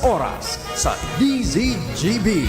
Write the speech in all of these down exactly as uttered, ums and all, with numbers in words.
Oras sa D Z G B.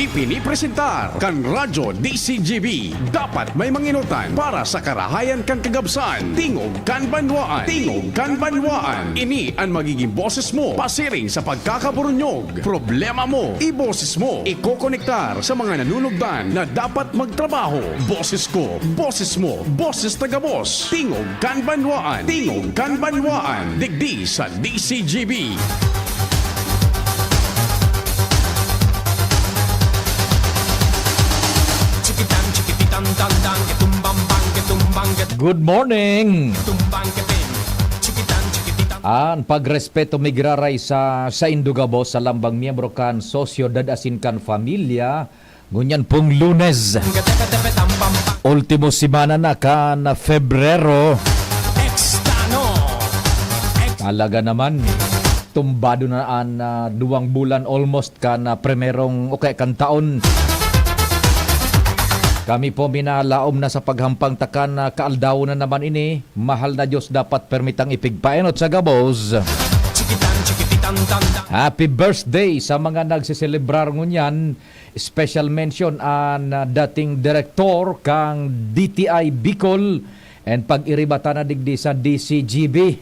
Ipinipresentar kan Radyo D Z G B. Dapat may mangenotan para sa karahayan kan kagabsan. Tingog kan banwaan. Tingog kan banwaan. Ini an magiging boses mo pasiring sa pagkakaburunyog. Problema mo, iboses mo. Ikokonektar sa mga nanunugdan na dapat magtrabaho. Boses ko, boses mo, boses taga-Boss. Tingog kan banwaan. Tingog kan banwaan. Digdi sa D Z G B. Chikitan, chikipitan, tandang, kitumbang, bang, kitumbang, ket- Good morning. Tumbang, keting. Chikitan, chikipitan. An pagrespeto migraray sa saindo gabos sa lambang miyembro kan sosyedad asin kan pamilya. Ngunyan pong Lunes, ultimo semana na kan Febrero. Talaga naman, tumbado na an, ah, duwang bulan almost kan, ah, primerong o kaya kan taon. Kami po minalaom na sa paghampang ta kan, ah, kaaldaw na naman ini. Mahal na Diyos, dapat permitang ipigpaenot sa gabos. Happy birthday sa mga nagseselebrar ngunyan. Special mention an, ah, dating direktor kan D T I Bicol and pag-iribatan na digdi sa D Z G B,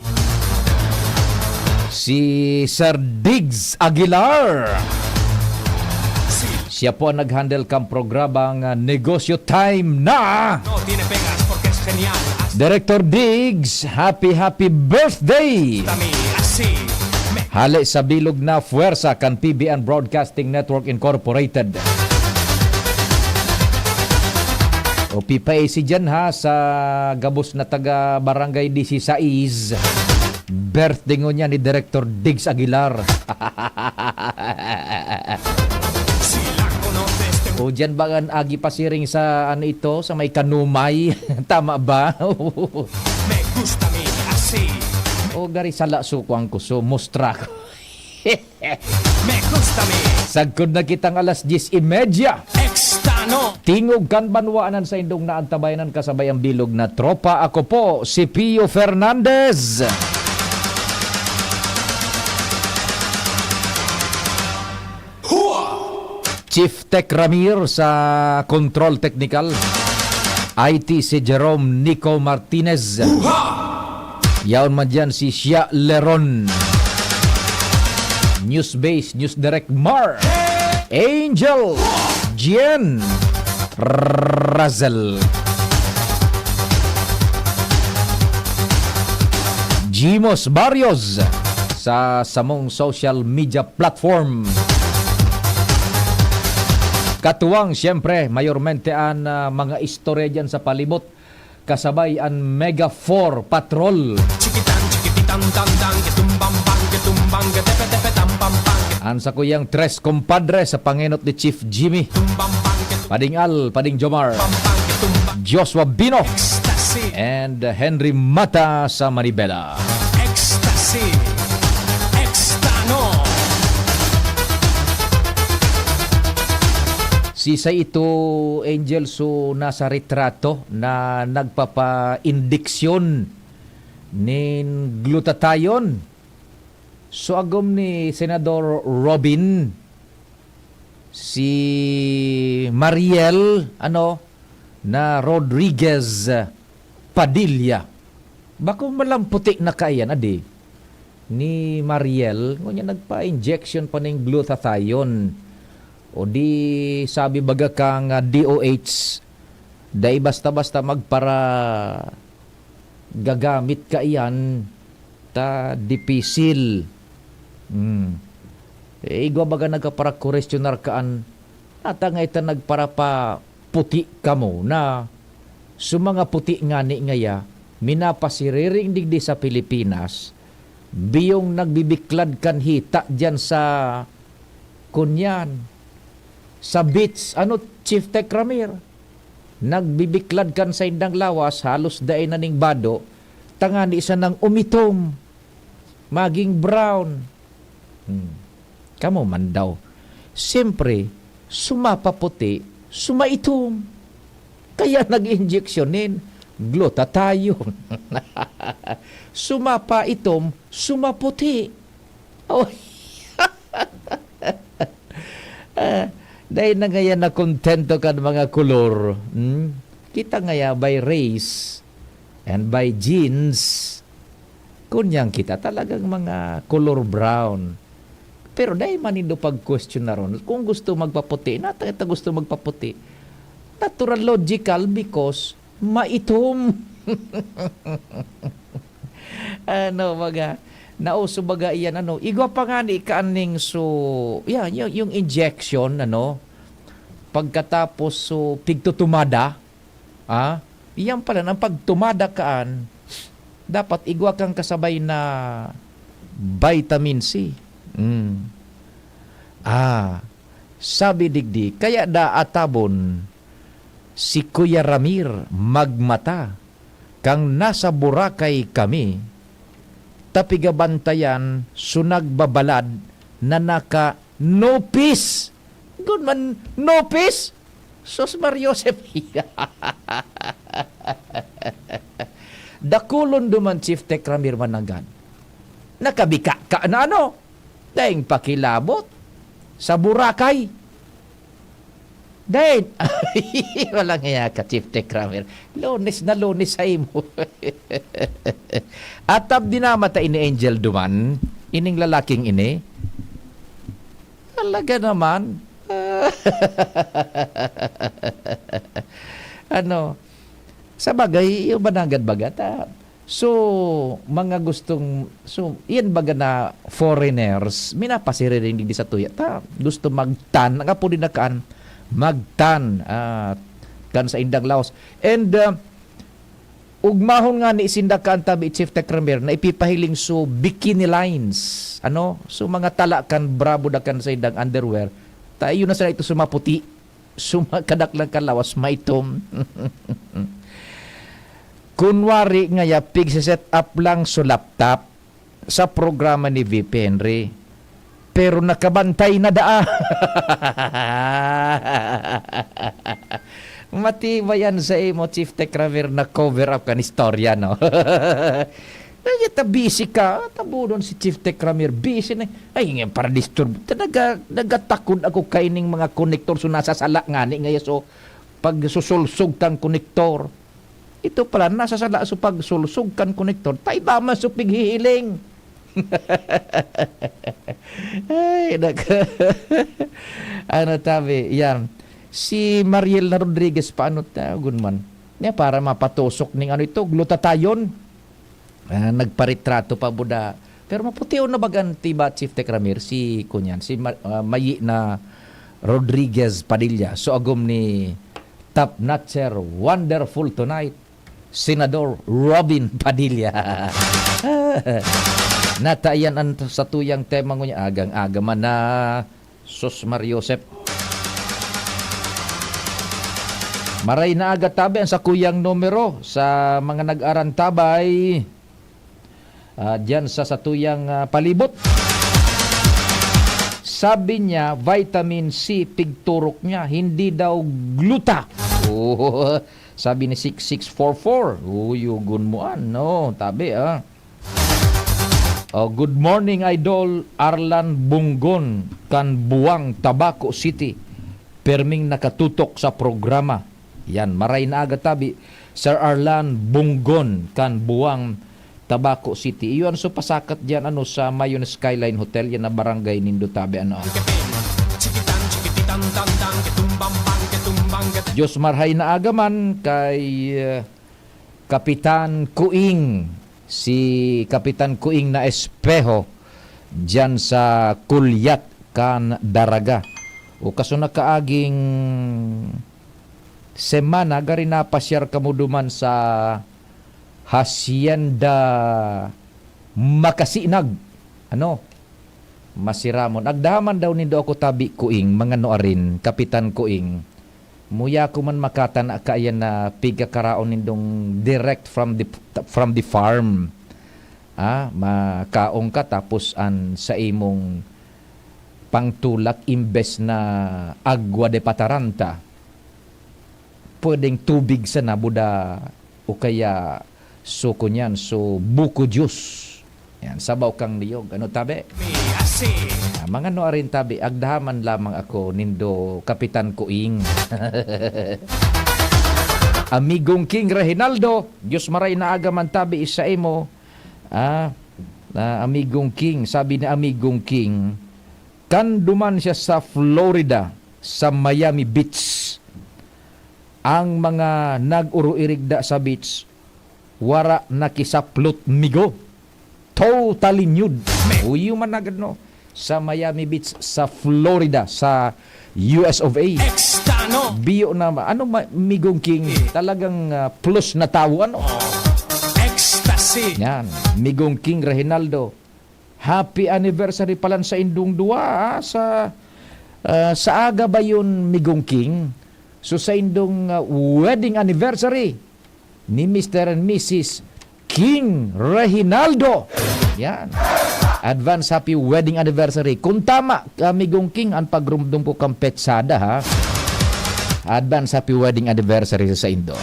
si Sir Diggs Aguilar. Siya po ang nag-handle kan programang, ah, Negosyo Time na. Director Diggs, happy, happy birthday! Hale sa bilog na fuwersa kan P B N Broadcasting Network Incorporated. O P P A C dyan ha, sa gabos na taga Barangay Disisais. Birthday ngunyan ni Director Diggs Aguilar. O dyan ba an agi pasiring sa ano ito, sa may Kanumay? Tama ba? O gari sala sukwang ko, so mustra ko. Sagkod na kitang alas dyes y media. Tingog kan banwaan an saindong naantabayanan kasabay an bilog na tropa. Ako po si Pio Fernandez. Chief Tech Ramir sa Control Technical. I T si Jerome Nico Martinez. Yaon man dyan si Shia Leron. News Base, News Direct Mar. Angel. Jen. Razel. Jimos Barrios sa samong social media platform. Katuwang, siyempre, mayormente an, ah, mga istorya dyan sa palibot. Kasabay an Mega four Patrol. Chikitan, chikipitan, tandang, kitumbang, bang, kitumbang, gatepe-tepe, tam, pam, pam, An sakuyang tres compadre sa pangenot ni Chief Jimmy. Tumbang, bang, kitum-, Pading Al, Pading Jomar, pam, pam, kitumbang, Joshua Bino, Ecstasy, and Henry Mata sa Manibela. Ecstasy. Extano. Sisay ito, Angel, so nasa retrato na nagpapa-indiksyon nin glutathione? So, agom ni Senador Robin, si Mariel, ano, na Rodriguez Padilla. Bako malamputi na kaiyan, adi. Ni Mariel, ngunyan nagpa-injection pa ning glutathione. O di, sabi baga kang, ah, D O H, dai basta-basta magpara-, gagamit kaiyan ta dipisil. Hmm. Eh, igwa baga nagkapara-questionar kaan, natangay ta nagparapaputi kamo na so mga puti ngani ngaya, minapasiriring digdi sa Pilipinas, biyong nagbibiklad kan hita diyan sa, kunyan, sa beach. Ano, Chief Tech Ramir? Nagbibiklad kan saindang lawas, halos dai na ning bado, tangani sanang umitom, maging brown. Hmm. Kamo man daw. Siyempre, sumapaputi, sumaitom. Kaya nag-injeksyon nin glutathione. Sumapaitom, sumaputi. Oh. Ah, dai na ngayan nakontento kan mga kolor. Hmm? Kita ngaya by race and by genes. Kunyang kita talagang mga color brown. Pero dai man nindo pag-questionaron. Kung gusto magpaputi, nata kita gusto magpaputi. Natural, logical, because maitom. Ano, baga, nauso baga iyan, ano, igwa pa nga ni kaaning so, yeah, yung, yung injection, ano, pagkatapos so pigtutumada, ah, iyan pala, ang pagtumada kaan, dapat igwa kang kasabay na vitamin C. Mm. Ah, sabi digdi, kaya da atabon si Kuya Ramir magmata. Kan nasa Boracay kami, ta pigabantayan so nagbabalad na naka-nopis. Good man, nopis? Sus, Mar Joseph. Dakulon duman, Chief Tech Ramir, mananggad. Nakabika ka na, ano? Daing pakilabot sa Boracay. Dahil, walang iya ka, Chief Tech Ramir. Lunes na Lunes sa imo. Atab din na mata ini, Angel, duman. Ining lalaking ini. Talaga naman. Ano, sa bagay, yung mananggad baga, ta, so, mga gustong, so, yan baga na foreigners, minapasiriring digdi sa tuya. Ta, gusto magtan, ang apo din nakaan, magtan, ah, kan sa indang laos. And, ah, ugmahon nga ni sinda kan tabi, Chief Tech Ramir, na ipipahiling so bikini lines. Ano? So, mga tala kan brabo da kan sa indang underwear. Ta, yun na sana ito sumaputi. Sumakadaklan ka lawas, maitom. Kunwari ngaya, pigse-set up lang so laptop sa programa ni V P Henry. Pero nakabantay na daa. Matibay yan sa imo, Chief Tech Ramir, na cover up kan istorya, no? Kaya ta busy ka, tabunon si Chief Tech Ramir, busy na. Ay, nga para disturb. Ta naga-, nagatakod ako kaining mga konektor, so nasasala ngani ngaya, so pagsusulsog kan konektor. Ito pala, nasasala so pagsulsog kan konektor. Tayo ba man so pighihiling? Ay, nak-, ano tabi, yan. Si Mariel na Rodriguez, paano ta, gun man? Niya, para mapatosok ning ano ito, glutathione. Ah, nagparetrato pa buda. Pero maputi o nabagan ti ba, Chief Tech Ramir, si kunyan, si Ma-, ah, Mayi na Rodriguez Padilla. So, agom ni Top Notcher, Wonderful Tonight, Senador Robin Padilla. Natayan an satuyang tema ngunyan, agang-aga man na. Sus, Mar Joseph. Maray na aga tabi ang sakuyang numero sa mga nag-arantabay, ah, diyan sa satuyang, ah, palibot. Sabi niya, vitamin C, pigturok niya, hindi daw gluta. Oh, sabi ni six six four four. Uy, ugon mo, ano, tabi, ah. Oh, good morning, Idol Arlan Bunggon, kan Buwang, Tabaco City. Perming nakatutok sa programa. Yan, maray na aga tabi, Sir Arlan Bunggon, kan Buwang, Tabaco City. Iyo an so pasakat diyan, ano, sa Mayon Skyline Hotel, yan na barangay nindo tabi, ano. Diyos marhay na aga man kay, eh, Kapitan Kuing, si Kapitan Kuing na Espeho, diyan sa Kulyat kan Daraga. O kaso nakaaging semana, gari napasyar kamo duman sa Hacienda Makasinag. Ano? Masiramon. Agdahaman daw nindo ako tabi, Kuing, mga nuarin, Kapitan Kuing. Muya ko man makatana kaiyan na pigkakaraon nindong direct from the, from the farm. Ah, makaon ka tapos an sa imong pangtulak imbes na agua de pataranta, pwedeng tubig sana buda o kaya So, kunyan, so, buko juice. Yan, sabaw kang niyog. Ano, tabi? Ah, mga no arin, tabi, agdahaman lamang ako nindo, Kapitan Kuing. Amigong King Reginaldo, Diyos maray na aga man, tabi, isa imo. Ah, ah, Amigong King, sabi ni Amigong King, kan duman siya sa Florida, sa Miami Beach, ang mga nag-uruirigda sa beach, wara nakisaplot, migo. Totally nude. Uyo man agad, no? Sa Miami Beach, sa Florida, sa U S of A. Extano. Biyo na, ano, ma-, Migong King, talagang, ah, plus na tawo, ano? Ecstasy. Yan, Migong King Reginaldo. Happy anniversary palan sa indong duwa, ah, sa, ah, sa aga ba yun, Migong King? So, sa indong, ah, wedding anniversary ni Mister and Missus King Reginaldo. Yan. Advance happy wedding anniversary. Kung tama, ah, Migong King, ang pagrumdom ko kang petsada, ha? Advance happy wedding anniversary sa indo.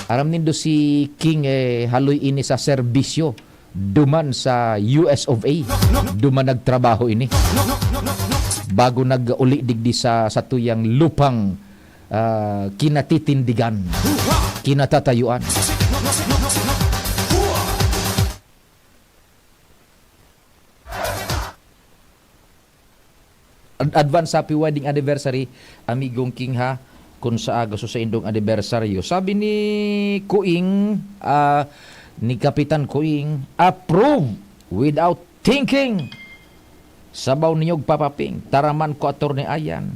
Aram nindo si King, eh, haloy ini sa serbisyo duman sa U S of A. Duman nagtrabaho ini. Bago nag-uli digdi sa satuyang lupang, ah, kinatitindigan, kinatatayuan. Ad-, advance happy wedding anniversary, Amigong King, ha, kun sa aga so sa indong anibersaryo. Sabi ni Kuing, ah, ni Kapitan Kuing, "Approve without thinking." Sabaw niyog papaping, taraman ko, Attorney Ayan.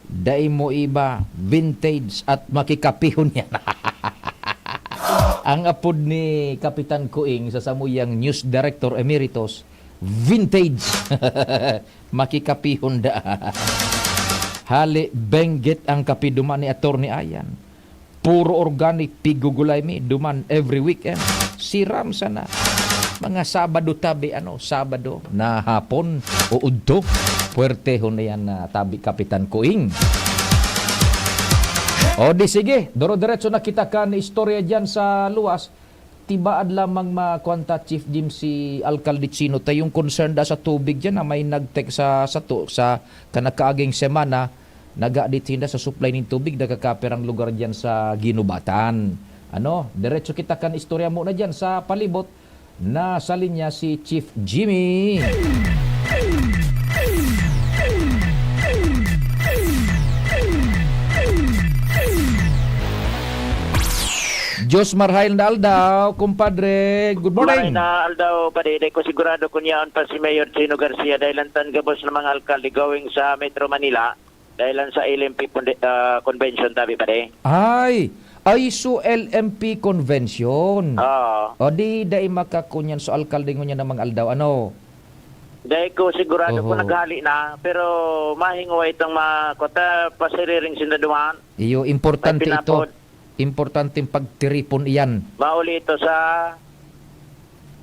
Dai mo iba, vintage at makikapihon yan. Ang apod ni Kapitan Kuing sa samuyang News Director Emeritus, vintage. Makikapihon da. Hali, benggit ang kape duman ni Attorney Ayan. Puro organic, pigugulay mi duman every weekend. Siram sana. Mga Sabado tabi, ano, Sabado na hapon o udto. Puwertehon na yan na tabi, Kapitan Kuing. O di sige, doro-diretso na kita kan istorya diyan sa luwas. Tibaad lamang ma-, kuwan ta, Chief Jim, si Alcalde Chino, ta yung concern da sa tubig diyan na may nag-text sa, sato, sa kanakaaging semana, naga dit sinda sa supply nin tubig, nagkakapirang lugar diyan sa Guinobatan. Ano, diretso kita kan istorya muna diyan sa palibot. Nasa linya si Chief Jimmy. Diyos marhay na aldaw, kumpadre. Good morning. Marhay na aldaw, padi. Di ko sigurado kung yaon pa si Mayor Chino Garcia dahil ang tan gabos na mga alkalde going sa Metro Manila dahil lang sa L M P conde-, ah, convention, tabi, padi. Ay, ay, so L M P convention. Oo. O di, dai makakunyan so alkalde ngunyan na mga aldaw. Ano? Dai ko sigurado kung Oho. naghali na, pero mahingowa itong mga kota, pasiriring sinda duman. Iyo, importante May ito. pinapod. Importanteng pagtiripon iyan. Mauli ito sa,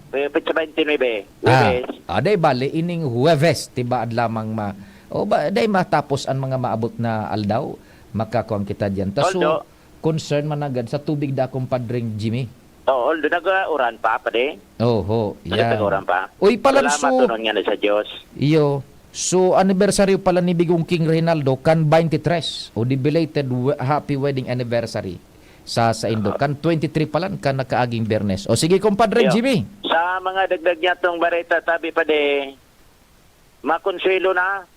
eh, petsa twenty-nine, Ah, Huwebes. ah, dai bali, ining Huwebes, tibaad lamang ma-, o ba, dai matapos ang mga maabot na aldaw, makakuan kita diyan. Ta, so, Although concern man agad sa tubig da, kumpadreng Jimmy. Oo, although nag-uuran pa, padi. Oho, yan. Nagtataguran pa. Uy, Palanso. Salamat, tunon nga na sa Diyos. Iyo. So, anibersaryo pala ni Bigong King Reynaldo kan twenty-three. O di belated we-, happy wedding anniversary sa, sa indo. Ah. Kan twenty-three palan, kan nakaaging Biyernes. O sige, kumpadre Iyo. Jimmy. Sa mga dagdag niya tong bareta, tabi pa di, makonsuelo na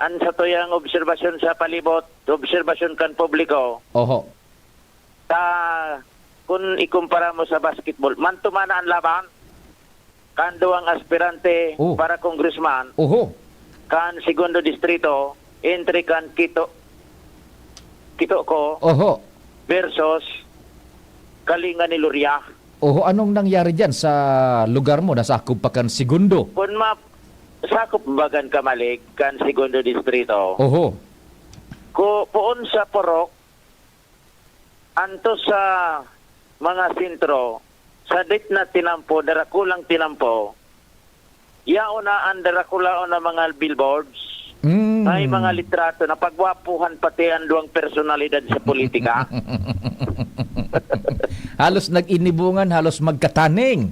an satuyang obserbasyon sa palibot, obserbasyon kan publiko. Oho. Ta, kun ikumpara mo sa basketball, man-to-man na an laban. Kan duwang aspirante Oh. para congressman, Oho. kan Segundo Distrito, entre kan Kito, Kito ko Oho. versus Kalinga ni Loria. Oho, anong nangyari diyan sa lugar mo? Nasakop pa kan Segundo? Kun ma-, sakop bagan kamalig kan Segundo Distrito. Oho. Ku-, poon sa Purok, anto sa mga sentro, sadit na tinampo, darakulang tinampo, yaon na an darakulaon na mga billboards, Mm. may mga litrato na pagwapuhan pati ang duwang personalidad sa politika. Halos nag-inibungan, halos magkataning.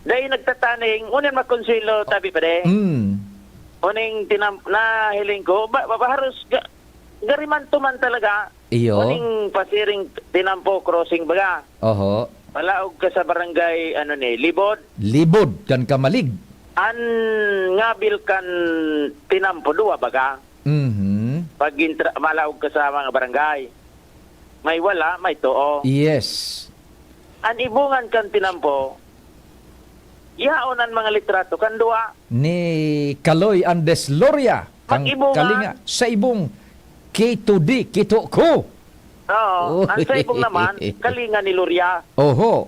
Dai nagtataning, unin makonsilo, tabi pa de. Mm. Uning tinam-, nahiling ko, ba, ba, ba, haros ga-, gariman tuman talaga. Iyo. Uning pasiring tinampo crossing baga. Oho. Palaog ka sa barangay, ano ni, Libod. Libod, kan Kamalig. An ngabil kan tinampo, duwa baga. Mhm. Pag intra-, malaog ka sa mga barangay. May wala, may too. Yes. An ibungan kan tinampo, yaon an mga litrato kan duwa. Ni Kaloy Andes Loria, kan Mag-ibungan. Kalinga, sa ibong K two D, kito ko. Oo, Oh. Ang sa ibong naman, Kalinga ni Loria. Oho.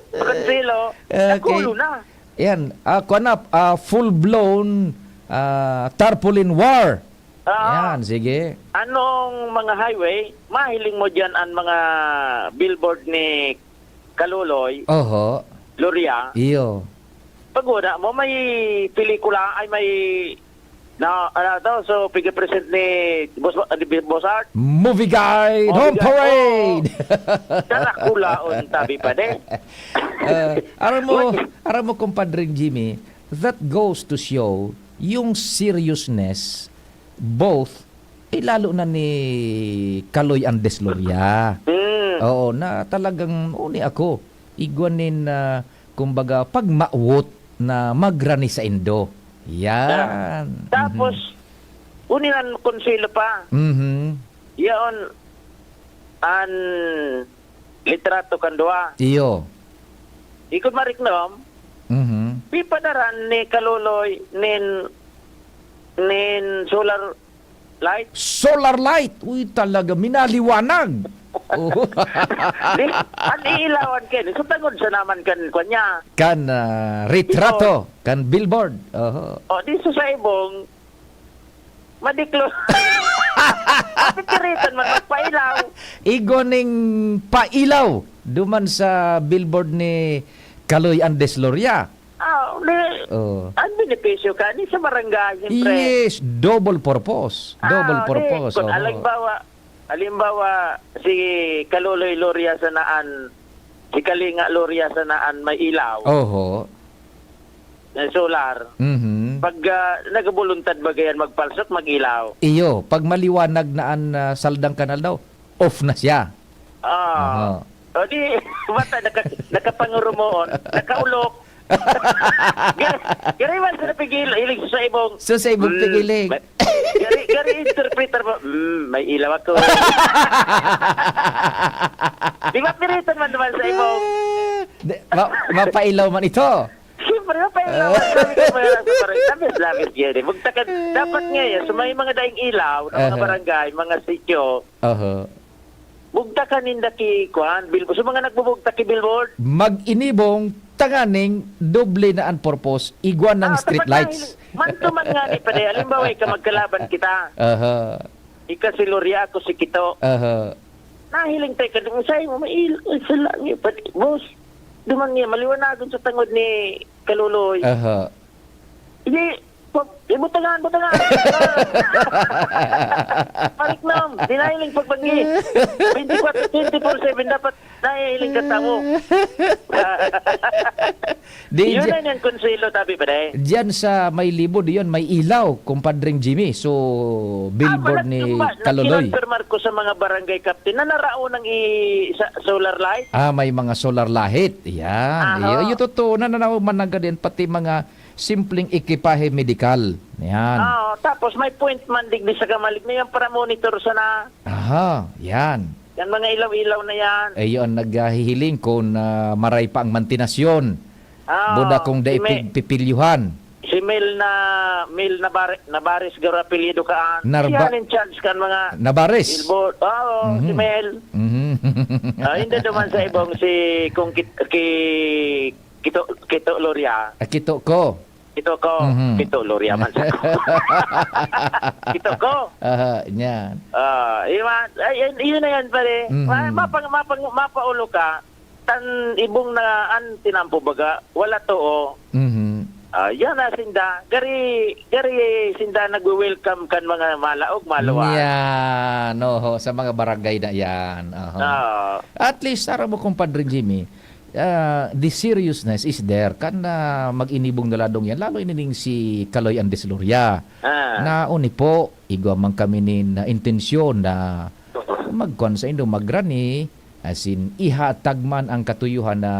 Konsilo, Okay. Nakulo na. Yan, ah, kuwan na, ah, full-blown, ah, tarpaulin war. Oo. Yan, sige. Anong mga highway, mahiling mo diyan ang mga billboard ni Kaluloy, Oho. Loria? Iyo. Pag wala mo, may pelikula, ay, may, na, ano to, so, pig-present ni Boss, ni Boss Art? Movie Guide, Oh, Home Movie Guide, Parade! oh. Darakulaon, tabi pa de. Ah, aram mo, Uy. Aram mo, Compadre Jimmy, that goes to show yung seriousness, both, eh, lalo na ni Kaloy Andes Loria. Mm. Oo, na talagang, uni ako, igwa nin, ah, kumbaga, pagmawot na magrani sa indo. Yan. Ah, tapos, Mhm. Uni nan konsilo pa. Mhm. Yaon an litrato kan duwa. Iyo. Ikon mariknom, Mhm. pipadaran ni Kaluloy nin, nin solar light. Solar light! Uy, talaga, minaliwanag! Oh. Di, an iilawan kayo, so tangod sa naman kan, kwan niya. Kan, ah, retrato, Billboard. Kan billboard. Oho. O, di so sa ibong, madiklo. Mapipiritan man magpailaw. Igo ning pailaw duman sa billboard ni Kaloy Andes Loria. Ah, di, Oh. ang benepisyo ka, ni sa barangay, siyempre. Yes, double purpose. Double Ah, di, purpose, kung oho. halimbawa, halimbawa, si Kaluloy Loria sa naan, si Kalinga Loria sa naan may ilaw. Oho. Na solar. Mhm. Pag, ah, nagabuluntad ba gayan magpalsot, mag-ilaw? Iyo, pag maliwanag na an, ah, saldang kanal daw, off na siya. Ah. Aha. O di, bata, naka-, nakapangurumoon, nakaulok. Gari, gari man sa napigil, hilig sa ibong. So, sa ibong Mm, pigiling. ma-, gari, gari interpreter mo, "Mm, may ilaw ako." Di ba, piritan man naman sa ibong? Di, ma-, mapailaw man ito. Siyempre, mapailaw man. Sabi ko, mga nasa barangay, labis-labis yan eh. Magtakad, dapat nga yan, so may mga daing ilaw ng mga Aha. barangay, mga sityo, Aha. Bugtakan ninda ki, kuan, bilbo-, sa mga nagbubugtak ki billboard. Mag-inibong tanganing doble na an purpose, igwa ng Ah, street dapat lights. nahiling, man to man nga ni, pare, halimbawa, ika magkalaban kita. Aha. Ika si Loria, ako si Kito. Aha. Nahiling tayo ka, "Dong, sa'yo mo, mail-, ay, sa langit, pati, boss." Duman niya, maliwanagon sa tangod ni Kaluloy. Aha. Hindi, pa-, eh, butangan, butangan. Paliknam, dinahiling pagbanggi. Twenty-four, twenty-four seven, dapat nahihiling ka tamo. Di, Yun dyan, na yung konselo, tabi ba, day? Dyan sa may Libod, yun, may ilaw, kumpadring Jimmy. So, billboard Ah, ni nagtumba-, Kaloloy. Nagkinonfirmar ko sa mga barangay captain na naraon ang i-, sa, solar light. Ah, may mga solar light. Yan. Aha. Iyo, iyo, totoo na nanaw managad yan, pati mga simpleng ekipahe medikal. Yan. Ah, tapos may point man digdi sa Kamalig na yan para monitor sana. Aha, yan. Yan mga ilaw-ilaw na yan. Eh, yun, naghahihiling kung, ah, maray pa ang mantinasyon. Ah, Buda kung si dai Mel, pig-, pipilyuhan. Si Mel na, Mel Nabare-, Nabares garo apelyido kaan. Narba-, Siya in charge kan mga Nabares? Billboard. Oo, Mhm. si Mel. Mhm. Ah, hindi naman sa ibang si kung kit-, ki-, Kito, Kito Loria. Ah, Kito ko. Kito ko. Mhm. Kito Loria man sa ko. Kito ko. Aha, yan. Ah, yun, ay, yun, yun na yan, pare. Mhm. Ma-, mapang-, mapang-, mapaulo ka, tan ibong na an tinampo baga, wala to, oh. Mhm. Ah, yan na sinda. Gari, gari sinda nagwe-welcome kan mga malaog, maluwag. Yan, oho, sa mga barangay na yan. Oho. Oo. At least, aram mo, Compadre Jimmy, ah, the seriousness is there. Kan, ah, mag-inibong na ladong yan, lalo inining si Kaloy Andres Loria. Ah. Na, uni po, igwa man kami nin, ah, intensyon na magkuan sa indo, magrani, as in, ihatag man ang katuyohan na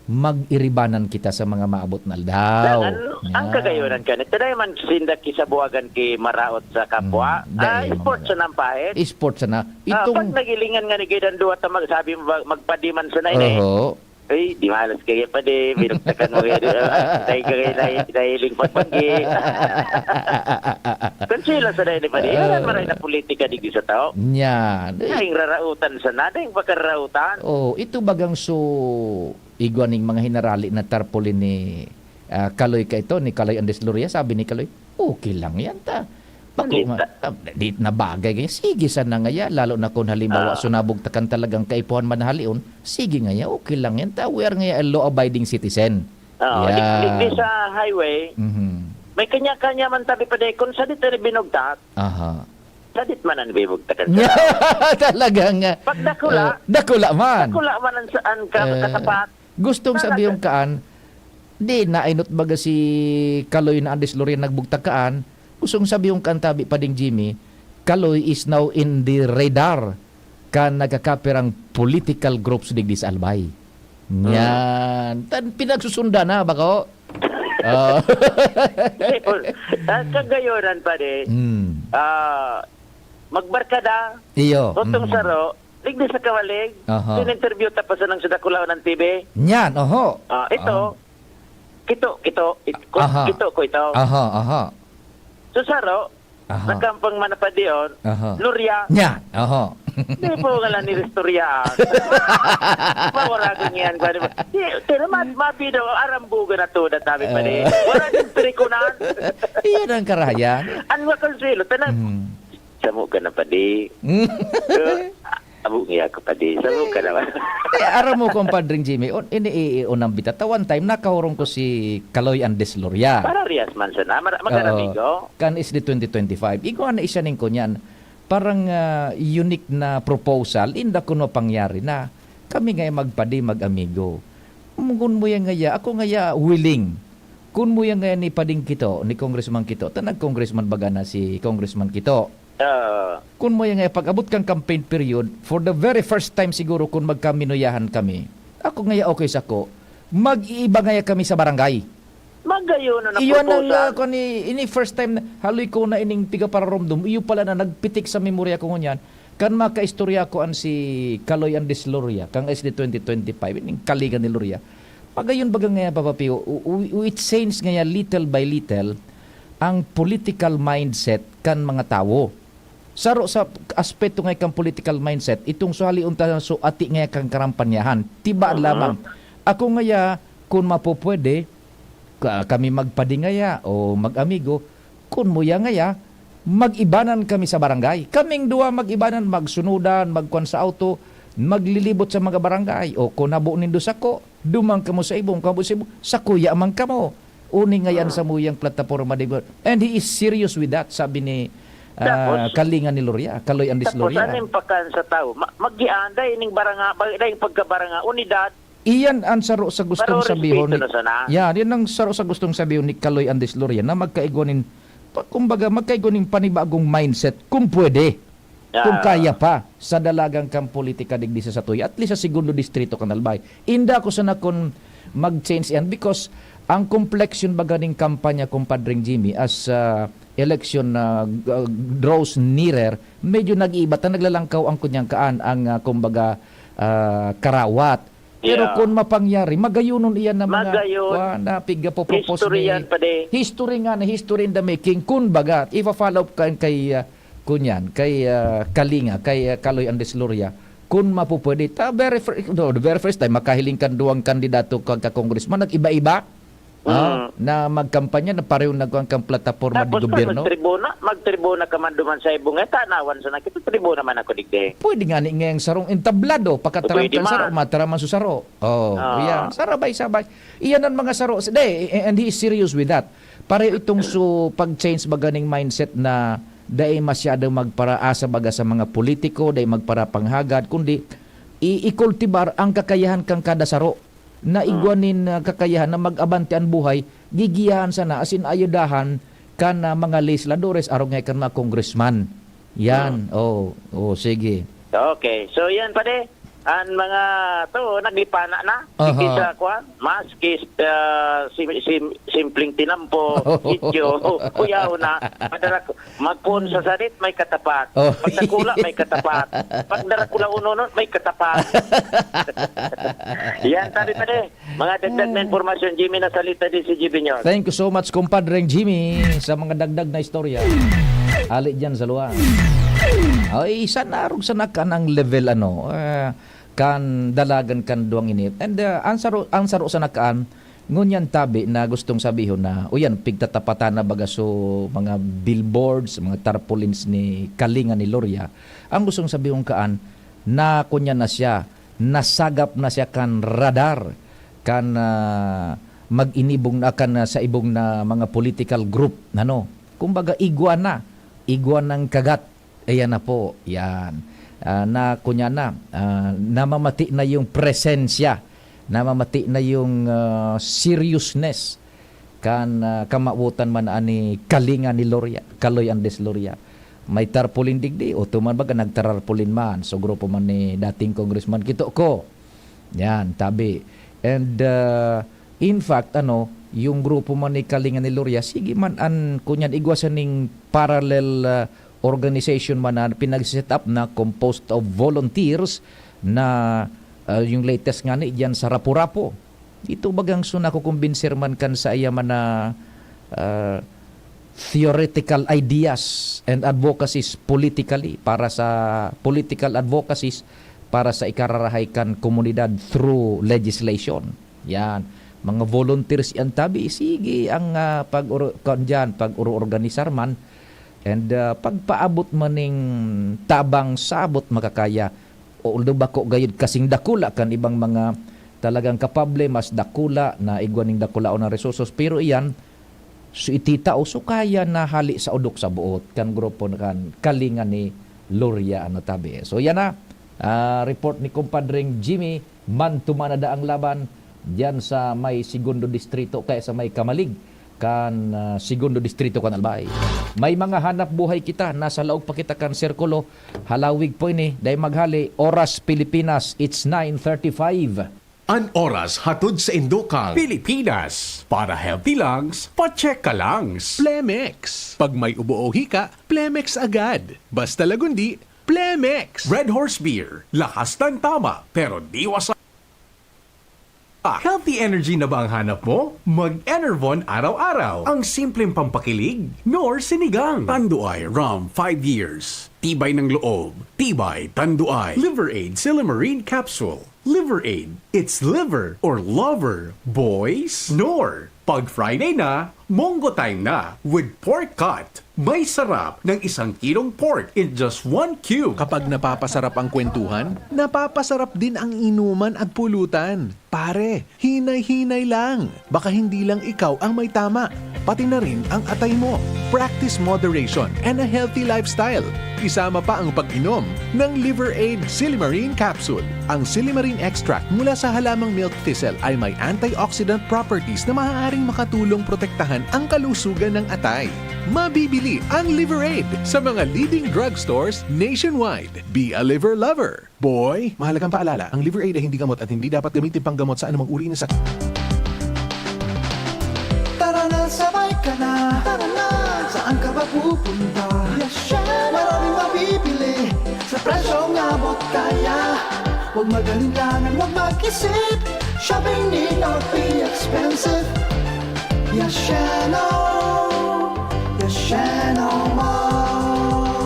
mag-iribanan kita sa mga maabot na aldaw. Ang, ang Yan. kagayonan ka, nagtaday man sinda kisabuagan ki maraot sa kapwa. Mm, Ah, dai, sport mga sa nampahit. Sport sana. Ah, Itong pag nagilingan nga ni Gidan Duwa ta magsabi mag-, magpadiman sana ini. Oho. Ay, di malas kaya pa di, binugtakan mo kaya di, ah, dahil ka kaya nahi-, nahiling pagbanggi. Konsila sa dahil ni pa di, Yan, maray na politika digdi sa tao. Yan. Ay, rarautan sana, dahil pakararautan. Oh, ito bagang so, igwa ning mga hinarali na tarpaulin ni, ah, Kaloy ka ito, ni Kaloy Andres Loria, sabi ni Kaloy, "Okay lang yan ta." Bako Hindi nga, ta- ah, di na bagay ganyan. Sige sana ngaya, lalo na kung halimbawa, Ah. sunabog ta kan talagang kaipuhan man na halion, sige ngaya, okay lang yan ta. We are ngaya a law-abiding citizen. Oo, Yan. di, di, di sa highway, Mhm. may kanya-kanya man tabi pa di, kung sa di tayo binugtak, Aha. sa di man ang bibugtakan sa tao. Talaga nga. Pag dakula, Ah, dakula man. dakula man ang saan ka, Eh, katapat. gustong Talaga. sabihin kaan, di nainot baga si Kaloy na Andres Loria nagbugtak kaan, gustong sabihin kaan tabi pa ding Jimmy, Kaloy is now in the radar kan nagkakapirang political groups digdi sa Albay. Hmm. Yan. Tan pinagsusundan na, bako? Oh. Sa kagayonan pa di, Hmm. ah, magbarkada, Iyo. totong Mm. saro, digdi sa kawalig, Aha. in-interview ta pa sa nang sa dakulaw ng T V. Yan, oho. Ah, ito, Ah. kito, kito, it-, ko-, Aha. kito ko ito. Aha, aha. So, saro, Aha. nagkampang manapadion, Aha. Luria. Yan, oho. Di po nga lang niristorya. Mawara ko niyan, pare. Di, pero ma-, mabido, arambugan na to, databi pa di. Eh. Wala din perikunan. Iyan ang karahayan. Ang mga konselo, tanang, Mm. Samo ka na, padi. Mm. Abo niya ako, padi. Samo ka naman. Eh, aram mo, Compadre Jimmy, on, ini, i, i, unang bita. Ta one time, nakahurong ko si Kaloy Andes Loria. Para Rias man sana. Mar-, Oo. mag-aramigo. Kan S D twenty twenty-five. Igwa na isa ning kunyan. Parang, ah, unique na proposal. Inda kuno pangyari na kami nga magpadi, mag-amigo. Kun mo yan ngaya, ako ngaya willing. Kun mo yan ngaya ni Pading Kito, ni Congressman Kito, ta nag-congressman baga na si Congressman Kito. Ah. Kun mo yan ngaya, pag-abot kang campaign period, for the very first time siguro kun magkaminuyahan kami, ako ngaya okay sako, mag-iiba ngaya kami sa barangay. Magayon na Iyon ang, proposal. ah, kung ni, ini first time na haloy ko na ining piga pararomdom, iyo pala na nagpitik sa memorya ko ngunyan, kan makaistorya ko an si Kaloy Andes Loria, kang S D twenty twenty-five, ining kalinga ni Loria. Pagayon baga ngaya, Papa Pio, u-, u-, u-, it changed ngaya little by little ang political mindset kan mga tawo. Saro sa aspeto ngaya kan political mindset, itong suhali unta so ati ngaya kan karampanyahan. Tiba Mhm. lamang. Ako ngaya, kun mapupwede, ka-, kami magpadi ngaya o mag-amigo, kun muya ngaya, mag-ibanan kami sa barangay. Kaming duwa mag-ibanan, magsunodan, magkuan sa auto, maglilibot sa mga barangay. O kun habo nindo sako, duman kamo sa ibong, kamo sa ibong, sakuya man kamo. Uni ngayan Ah. sa muyang plataporma, di ba? And he is serious with that, sabi ni, ah, Tapos, Kalinga ni Loria, Kaloy Andes tapos, Loria. Ano yung pakan sa tao? Ma-, mag-ianday ining baranga-, ba-, na yung pagkabaranga, unidad, Iyan ang saro sa gustong Pero sabihon respeto ni, na sana. Yan, yan ang saro sa gustong sabihon ni Kaloy Andes Loria na magkaigwa nin, pa-, kumbaga, magkaigwa nin panibagong mindset, kung pwede, kung Ah. kaya pa, sa dalagan kang politika digdi sa satuya, at least sa segundo distrito kan Albay. Inda ko sana kun mag-change yan because ang complexion baga ning kampanya, Compadre Jimmy, as, ah, election, ah, g-, ah, draws nearer, medyo nag-iiba ta, naglalangkaw ang kunyang kaan, ang, ah, kumbaga, ah, karawat. Pero Yeah. kun mapangyari, magayonon iyan na mga Magayon. kuwan, na pigapopropose History ni yan, padi. History nga na history in the making. Kun baga, ifa-follow up kay, kay, ah, kunyan, kay, ah, Kalinga, kay, ah, Kaloy Andes Loria. Kun mapupwede, ta very fir-, no, the very first time, makahiling kan duwang kandidato ka, ka congressman, nag-iba-iba. Ah, Mm. na magkampanya na pareho nagkuhan kan plataporma di Tapos gobyerno? magtribuna, magtribuna ka man duman sa ibong, eh, tanawan sana kita, tribuna man ako digdi. Pwede nga ni ngayang sarong entablado, pakataram Pwede kan saro, man. mataraman su saro. Oh, Ah. yan. Sarabay-sabay. Iyan ang mga saro. Hindi, and he is serious with that. Pareho itong su pag-change ba ganing mindset na dai masyado magparaasa baga sa mga politiko, dai magparapanghagad, kundi i-, ikultibar ang kakayahan kan kada saro na igwa Hmm. nin, ah, kakayahan na mag-abante an buhay, gigiyahan sana, asin ayudahan kan, ah, mga legisladores, arog nga kan mga congressman. Yan. Hmm. Oh, oh, sige. Okay. So, yan, pare. An mga to, naglipana na. Aha. Digdi sa kwan, maski, ah, sim-, sim-, simpleng tinampo, sityo, kuyaw na. Madara-, magpoon sa sarit, may katapat. Oh. Pag dakula, may katapat. Pag darakula unonon, may katapat. Yan, sabi pa din. Mga dagdag na Ah. impormasyon, Jimmy, na salita din si Jimmy Nyon. Thank you so much, kumpadreng Jimmy, sa mga dagdag na istorya. Ali dyan sa luwa. Ay, sana arog sana kan ang level, ano, ah, kan dalagan kan duwang ini. And, ah, ang saro, ang saro sana kaan, ngunyan tabi na gustong sabihon na, o yan, pigtatapatan na baga so mga billboards, mga tarpaulins ni Kalinga ni Loria. Ang gustong sabihon kaan, na kunya na siya, nasagap na siya kan radar, kan, ah, mag-inibong na, kan, ah, sa ibong na mga political group, ano. Kumbaga, igwa na, igwa ng kagat. Ayan na po, yan. Ah, na, kunya na, ah, namamati na yung presensya, namamati na yung, ah, seriousness kan, ah, kamawotan man ani Kalinga ni Loria, Kaloy Andes Loria. May tarpaulin digdi, o tuman baga nagtararpaulin man. So, grupo man ni dating Congressman Kito ko. Yan, tabi. And, ah, in fact, ano, yung grupo man ni Kalinga ni Loria, sige man an, kunyan, igwa sa ning parallel, ah, organization man na pinag-set up na composed of volunteers na, ah, yung latest nga ni diyan sa Rapu-Rapu. Ito bagang so nakukumbinser man kan sa iya man na, ah, theoretical ideas and advocacies politically para sa political advocacies para sa ikararahay kan komunidad through legislation. Yan. Mga volunteers yan tabi. Sige ang, ah, pag-oro-, kan dyan, pag-oro-organisar man and, ah, pagpaabot man ning tabang sabot makakaya. Although bako gayud kasing dakula kan ibang mga talagang kapable, mas dakula na igwa ning dakulaon na resources, pero iyan, so ititao, so kaya na hali sa odok sa buot kan grupo na kan Kalinga ni Loria, ano tabi. So yan na, ah, report ni Kumpadreng Jimmy, man tumanada ang laban diyan sa may Segundo Distrito, kaya sa may Kamalig kan, ah, Segundo Distrito kan Albay. May mga hanap buhay kita, nasa laog pa kita kan sirkulo. Halawig po ini, dai maghali, Oras Pilipinas, it's nine thirty-five. An oras hatod sa Indokang Pilipinas. Para healthy lungs, pa-check ka lungs. Plemex. Pag may ubo o hika, Plemex agad. Basta lagundi, Plemex. Red Horse Beer. Lakas ng tama, pero di wasa. Healthy energy na ba ang hanap mo? Mag-Enervon araw-araw. Ang simpleng pampakilig, Knorr Sinigang. Tanduay Rum, five years. Tibay ng loob. Tibay, Tanduay. Liver Aid Silymarin Capsule. Liver Aid. It's liver or lover, boys. Knorr. Pag Friday na, Monggo Time na with pork cut. May sarap ng isang kilong pork in just one cube. Kapag napapasarap ang kwentuhan, napapasarap din ang inuman at pulutan. Pare, hinay-hinay lang. Baka hindi lang ikaw ang may tama, pati na rin ang atay mo. Practice moderation and a healthy lifestyle. Isama pa ang pag-inom ng Liver Aid Silymarin Capsule. Ang silymarin extract mula sa halamang milk thistle ay may antioxidant properties na maaaring makatulong protektahan ang kalusugan ng atay. Mabibili ang Liver Aid sa mga leading drugstores nationwide. Be a liver lover, boy! Mahalagang paalala, ang Liver Aid ay hindi gamot at hindi dapat gamitin panggamot sa anumang uri ng sakit. Tara na, sabay ka na. Tara na, saan ka ba pupunta? Yashano! Maraming mabibili sa presyong abot kaya. Huwag mag-alinlangan, huwag mag-isip. Shopping need not be expensive. Yashano! Yashano Mall!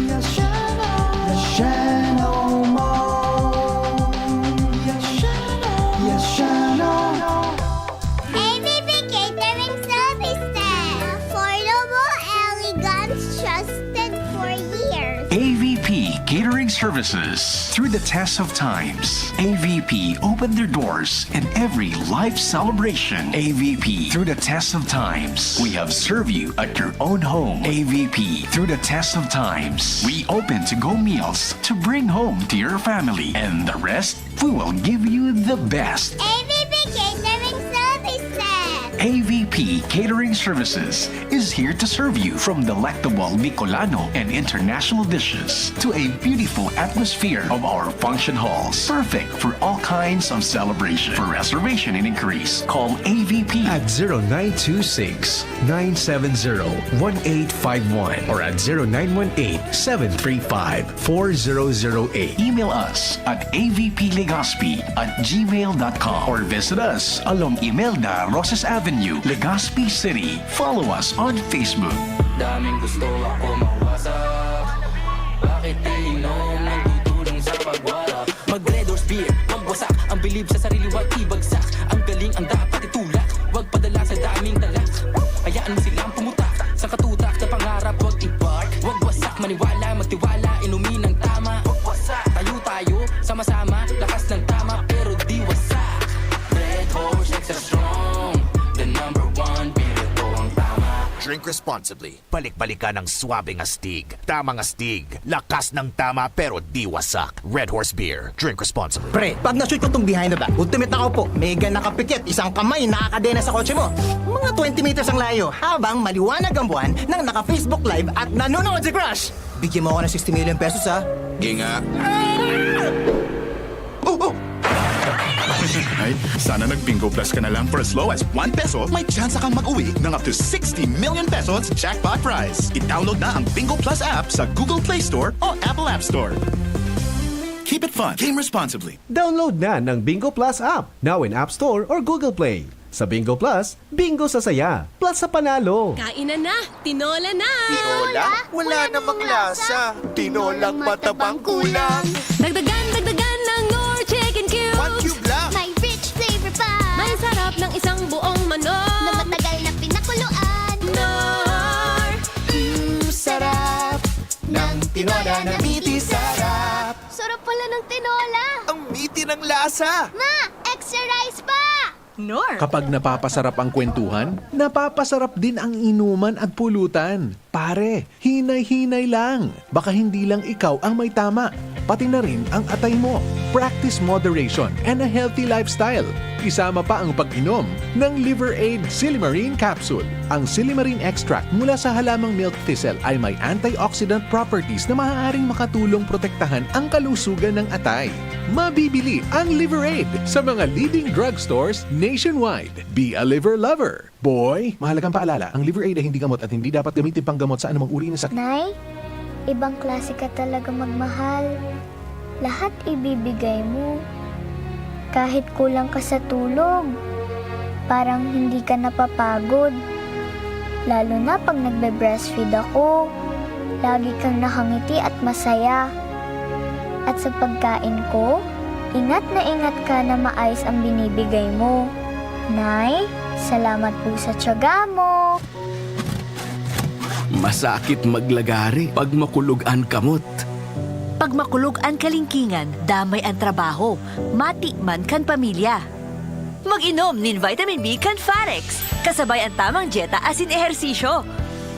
Yashano! Yashano Mall! Yashano! Yashano! services through the test of times. A V P opened their doors in every life celebration. A V P through the test of times. We have served you at your own home. A V P through the test of times. We open to-go meals to bring home to your family. And the rest, we will give you the best. A V P Catering Services. A V P Catering Services is here to serve you, from delectable Bicolano and international dishes to a beautiful atmosphere of our function halls, perfect for all kinds of celebration. For reservation and inquiries, call A V P at zero nine two six, nine seven zero, one eight five one or at zero nine one eight, seven three five, four zero zero eight. Email us at A V P Legazpi at gmail dot com or visit us along Imelda Roses Avenue, Legazpi City. Follow us on Facebook. Daming gusto ako mawasak. Bakit iinom? Nagtutulong sa pagwala. Mag Red Horse Beer, magwasak. Ang bilib sa sarili, wag ibagsak. Ang galing ang dapat itulak. Wag padala sa daming talak. Hayaan mo silang pumutak. Sa katutak na pangarap, wag i-park. Wag wasak, maniwala, magtiwala. Inumin ang tama. Wag wasak. Tayo tayo, sama-sama. Lakas ng tama, pero di wasak. Red Horse Extra Strong, the number one, pero ito ang tama. Drink responsibly. Balik-balikan ang swabing astig. Tamang astig. Lakas ng tama pero di wasak. Red Horse Beer. Drink responsibly. Pre, pag na-shoot ko tong behind the back, ultimate na ako po. Mega nakapikit, isang kamay, nakakadena sa kotse mo. Mga twenty meters ang layo, habang maliwanag ang buwan nang naka-Facebook Live at nanonood si Crush. Bigyan mo ako ng sixty million pesos, ha? Di nga. Oh, oh! Ay, sana nag-Bingo Plus ka na lang. For as low as one peso, may tsansa kang mag-uwi ng up to sixty million pesos jackpot prize. I-download na ang Bingo Plus app sa Google Play Store o Apple App Store. Keep it fun. Game responsibly. Download na ng Bingo Plus app, now in App Store or Google Play. Sa Bingo Plus, bingo sa saya, plus sa panalo. Kainan na! Tinola na! Tinola? Wala namang lasa. Tinolang matabang kulang. Dagdagan, dagdagan ng Knorr Chicken Cubes. One cube lang. May rich flavor pa. May sarap ng isang buong manok. Na matagal na pinakuluan. Knorr! Mm, sarap ng tinola na meaty sarap. Sarap pala ng tinola. Ang meaty ng lasa. Ma, extra rice pa! Knorr. Kapag napapasarap ang kwentuhan, napapasarap din ang inuman at pulutan. Pare, hinay-hinay lang. Baka hindi lang ikaw ang may tama, pati na rin ang atay mo. Practice moderation and a healthy lifestyle. Isama pa ang pag-inom ng Liver Aid Silimarin Capsule. Ang silimarin extract mula sa halamang milk thistle ay may antioxidant properties na maaaring makatulong protektahan ang kalusugan ng atay. Mabibili ang Liver Aid sa mga leading drugstores nationwide. Be a liver lover. Boy, mahalagang paalala, ang Liver Aid ay hindi gamot at hindi dapat gamitin panggamot sa anumang uri ng sakit. Nay, ibang klase ka talaga magmahal. Lahat ibibigay mo. Kahit kulang ka sa tulog, parang hindi ka napapagod. Lalo na pag nagbe-breastfeed ako, lagi kang nakangiti at masaya. At sa pagkain ko, ingat na ingat ka na maayos ang binibigay mo. Nay, salamat po sa tiyaga mo. Masakit maglagari pag makulog an kamot. Pag makulog an kalingkingan, damay an trabaho, mati man kan pamilya. Mag-inom nin vitamin B kan Farex, kasabay an tamang dyeta asin ehersisyo.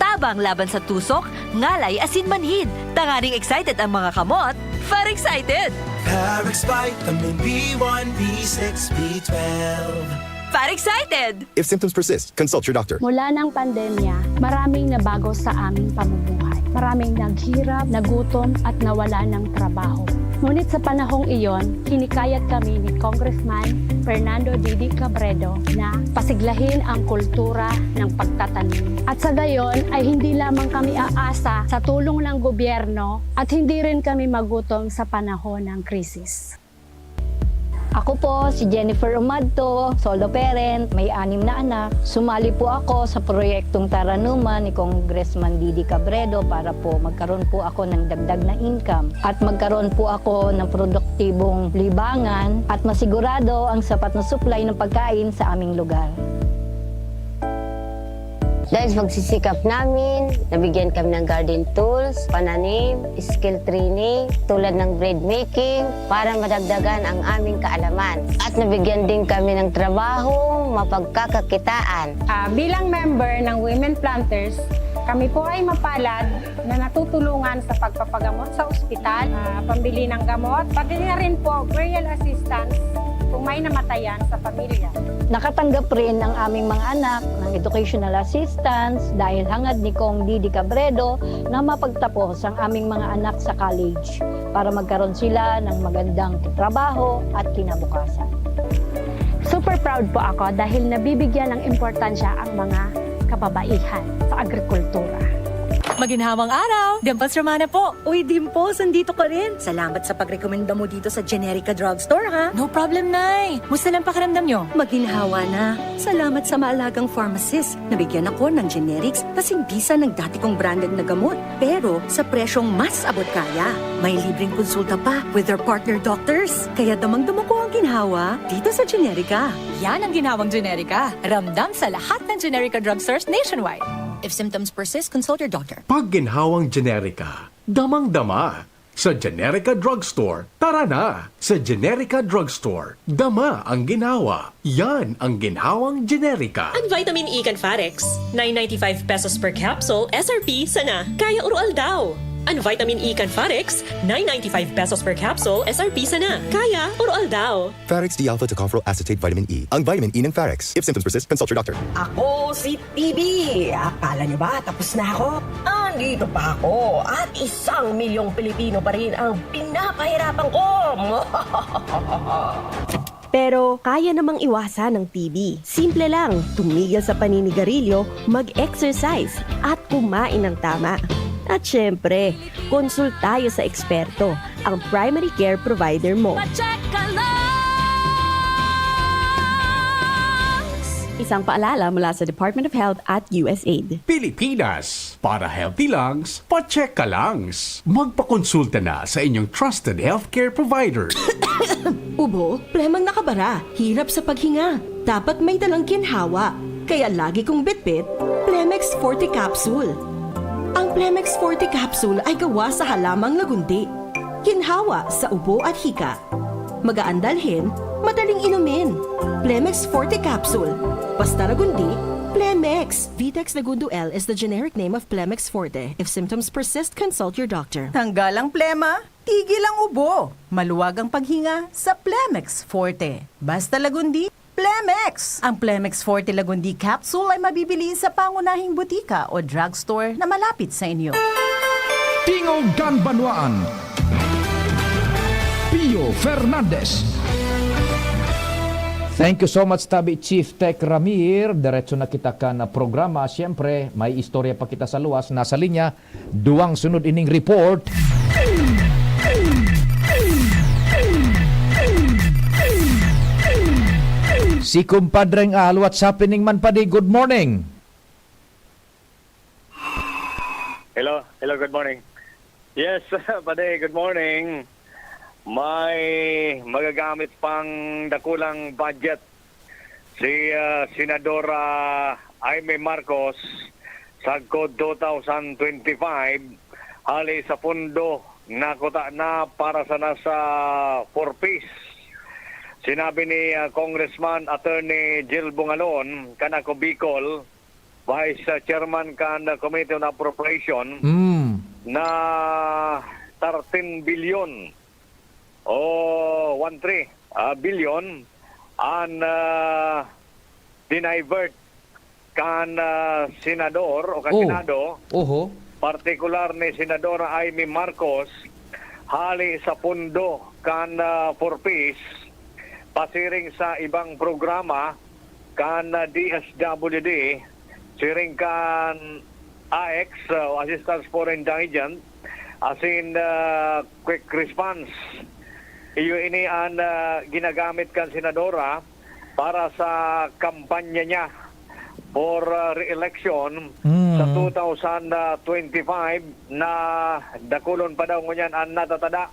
Tabang laban sa tusok, ngalay asin manhid. Tanganing excited ang mga kamot, Farexcited! Farex Vitamin B one, B six, B twelve. Farexcited! If symptoms persist, consult your doctor. Mula ng pandemya, maraming nabago sa aming pamumuhay. Maraming naghirap, nagutom, at nawalan ng trabaho. Ngunit sa panahong iyon, hinikayat kami ni Congressman Fernando Didi Cabredo na pasiglahin ang kultura ng pagtatanim. At sa gayon ay hindi lamang kami aasa sa tulong ng gobyerno at hindi rin kami magutom sa panahon ng krisis. Ako po si Jennifer Umadto, solo parent, may anim na anak. Sumali po ako sa proyektong Taranuman ni Congressman Didi Cabredo para po magkaroon po ako ng dagdag na income at magkaroon po ako ng produktibong libangan at masigurado ang sapat na supply ng pagkain sa aming lugar. Dahil sa pagsisikap namin, nabigyan kami ng garden tools, pananim, skill training, tulad ng bread making, para madagdagan ang aming kaalaman. At nabigyan din kami ng trabaho, mapagkakakitaan. Ah, bilang member ng Women Planters, kami po ay mapalad na natutulungan sa pagpapagamot sa ospital, ah, pambili ng gamot, pati na rin po burial assistance kung may namatayan sa pamilya. Nakatanggap rin ang aming mga anak ng educational assistance dahil hangad ni Cong Didi Cabredo na mapagtapos ang aming mga anak sa college para magkaroon sila ng magandang trabaho at kinabukasan. Super proud po ako dahil nabibigyan ng importansya ang mga kababaihan sa agrikultura. Maginhawang araw! Dimples Romana po! Uy, Dimples, nandito ka rin! Salamat sa pagrekomenda mo dito sa Generica Drugstore, ha? No problem, Nay! Musta lang pakiramdam nyo? Maginhawa na. Salamat sa maalagang pharmacist. Nabigyan ako ng generics kasing bisa ng dati kong branded na gamot. Pero sa presyong mas abot kaya. May libreng konsulta pa with their partner doctors. Kaya damang-dama ko ang ginhawa dito sa Generica. Yan ang ginhawang Generica. Ramdam sa lahat ng Generica drugstores nationwide. If symptoms persist, consult your doctor. Pag ginhawang Generica, damang-dama. Sa Generica Drugstore, tara na! Sa Generica Drugstore, dama ang ginhawa. Yan ang ginhawang Generica. An vitamin E kan Farex, nine ninety-five pesos per capsule, S R P sana. Kaya oro aldaw. An vitamin E kan Farex, nine ninety-five pesos per capsule, S R P sana. Kaya oro aldaw. Farex D alpha tocopherol acetate vitamin E. Ang vitamin E ng Farex. If symptoms persist, consult your doctor. Ako si T B. Akala nyo ba tapos na ako? Andito pa ako at isang milyong Pilipino pa rin ang pinapahirapan ko. Pero kaya namang iwasan ng T B. Simple lang, tumigil sa paninigarilyo, mag-exercise, at kumain ng tama. At syempre, konsultayo sa eksperto, ang primary care provider mo. Pa-check ka lang! Isang paalala mula sa Department of Health at U S A I D. Pilipinas, para healthy lungs, pa-check ka lang. Magpakonsulta na sa inyong trusted healthcare provider. Ubo, plemang nakabara, hirap sa paghinga. Dapat may dalang ginhawa. Kaya lagi kong bitbit, Plemex Forte Capsule. Ang Plemex Forte Capsule ay gawa sa halamang lagundi. Ginhawa sa ubo at hika. Magaan dalhin, madaling inumin. Plemex Forte Capsule. Basta lagundi, Plemex. Vitex Lagundo L is the generic name of Plemex Forte. If symptoms persist, consult your doctor. Tanggal ang plema, tigil ang ubo. Maluwag ang paghinga sa Plemex Forte. Basta lagundi, Plemex! Ang Plemex Forte Lagundi Capsule ay mabibili sa pangunahing butika o drugstore na malapit sa inyo. Tingog kan Banwaan, Pio Fernandez. Thank you so much, tabi Chief Tech Ramir. Diretso na kita kan programa. Siyempre, may istorya pa kita sa luwas. Nasa linya, duwang sunod ining report. Si Kumpadreng Al, what's happening man, padi? Good morning. Hello, hello, good morning. Yes, padi, good morning. May magagamit pang dakulang budget si, ah, Senadora Imee Marcos sagkod two thousand twenty-five, hali sa pondo na kuta na para sana sa Four Ps. Sinabi ni, ah, Congressman Attorney Jel Bongalon kan Ako Bicol, Vice, ah, Chairman kan, ah, Committee on Appropriation, Mm. na thirteen billion o one three, ah, billion an, ah, dinivert kan, ah, senador o kan Oh. Senado, Oho. partikular ni Senadora Imee Marcos, hali sa pondo kan, ah, Four Ps, pasiring sa ibang programa kan, ah, D S W D, siring kan A X, ah, o Assistance for Indigent, asin, ah, Quick Response. Iyo ini an, ah, ginagamit kan senadora para sa kampanya niya for, ah, re-election sa Mm. two thousand twenty-five na dakulon pa daw ngunyan an natatada.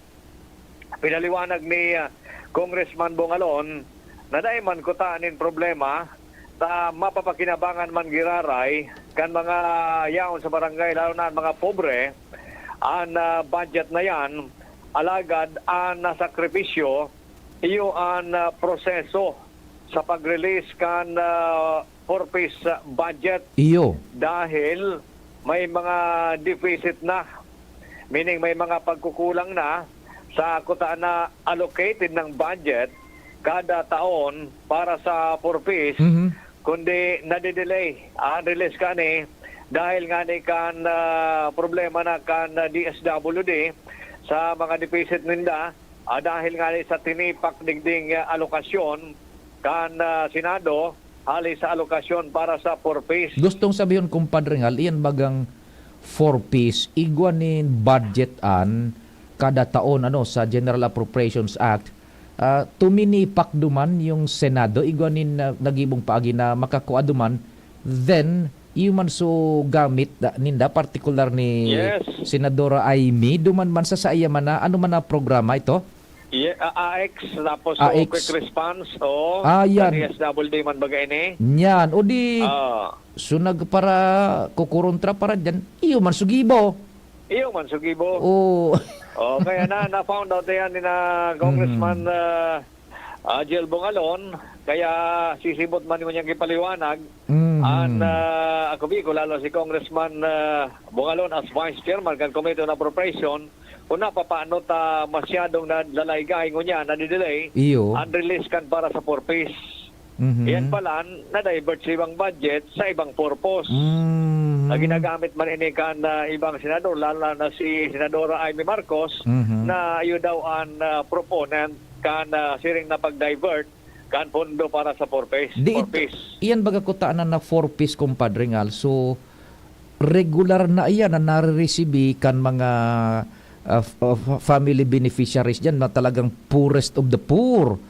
Pinaliwanag ni, ah, Congressman Bongalon na dai man kuta nin problema ta mapapakinabangan man giraray kan mga yaon sa barangay, lalo na an mga pobre, an, ah, budget na yan. Alagad an, ah, sakripisyo, iyo an, ah, proseso sa pag-release kan, ah, four-piece, ah, budget. Iyo. Dahil may mga deficit na, meaning may mga pagkukulang na sa kuta na allocated ng budget kada taon para sa four-piece, Mhm. kundi nadidelay ang release kani dahil ngani kan, ah, problema na kan, ah, D S W D sa mga deficit ninda, ah, dahil ngani sa tinipak digding, ah, alokasyon kan, ah, Senado hali sa alokasyon para sa four-piece. Gustong sabihon, Compadre Ngal, iyan bagang four-piece, igwa nin budget an kada taon, ano, sa General Appropriations Act, ah, tuminipak duman yung Senado, igwa nin, ah, nagibong paagi na makakua duman, then, iyo man so gamit da, ninda, partikular ni Yes. Senadora Imee, duman man sa saiya man na, ano man na programa ito? Ye-, ah, A X, tapos so A X. Quick response, oo. Ah, yan. Sa D S W D man baga ini. Yan. O di, Ah. so nagpara, kukuruntra para dyan, iyo man sugibo. Iyo man sugibo. Oo. Oh, kaya na, na-found out yan ni na Congressman, Mhm. ah, ah, Jel Bongalon. Kaya sisibot man ngunyan kipaliwanag. Mhm. An, ah, ako, Biko, lalo si Congressman, ah, Bongalon as Vice Chairman kan Committee on Appropriation, kung napapaano ta masyadong nadalaygay ngunyan, nadidelay Iyo. Ang release kan para sa four-piece. Mhm. Yan pala, na-divert sa ibang budget, sa ibang purpose. Mhm. Na ginagamit man ini kan, ah, ibang senador, lalo na si Senadora Imee Marcos, Mhm. na iyo daw an, ah, proponent kan, ah, siring na pag-divert kan pondo para sa four-piece. Di ito, Four-piece. Iyan baga kutaanan na four-piece, Compadre Ngal. So, regular na iyan na nariresibi kan mga, ah, f-, ah, fa-, family beneficiaries diyan na talagang poorest of the poor.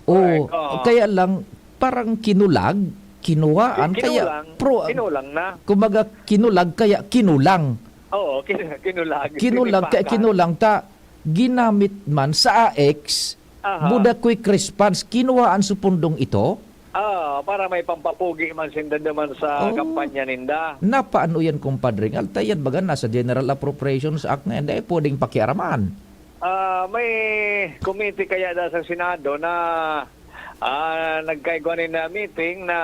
O, Correct, oo. Kaya lang, parang kinulag, kinuhaan, Ki-, kaya kinulang, pro-, kinulang na. Kumbaga, kinulag, kaya kinulang. Oo, kin-, kinulag. Kinulag, kaya Tinipakan. Kinulang ta, ginamit man sa A X, Aha. Buda quick response, kinuhaan sa pundong ito? Ah, para may pampapugi man sinda naman sa Oh. Kampanya ninda. Napaano yan, Compadre Ngal? Ta yan baga nasa General Appropriations Act na yan, dai pwedeng pakiaraman. Ah, may committee kaya da sa Senado na, ah, nagkaigwa nin, ah, meeting na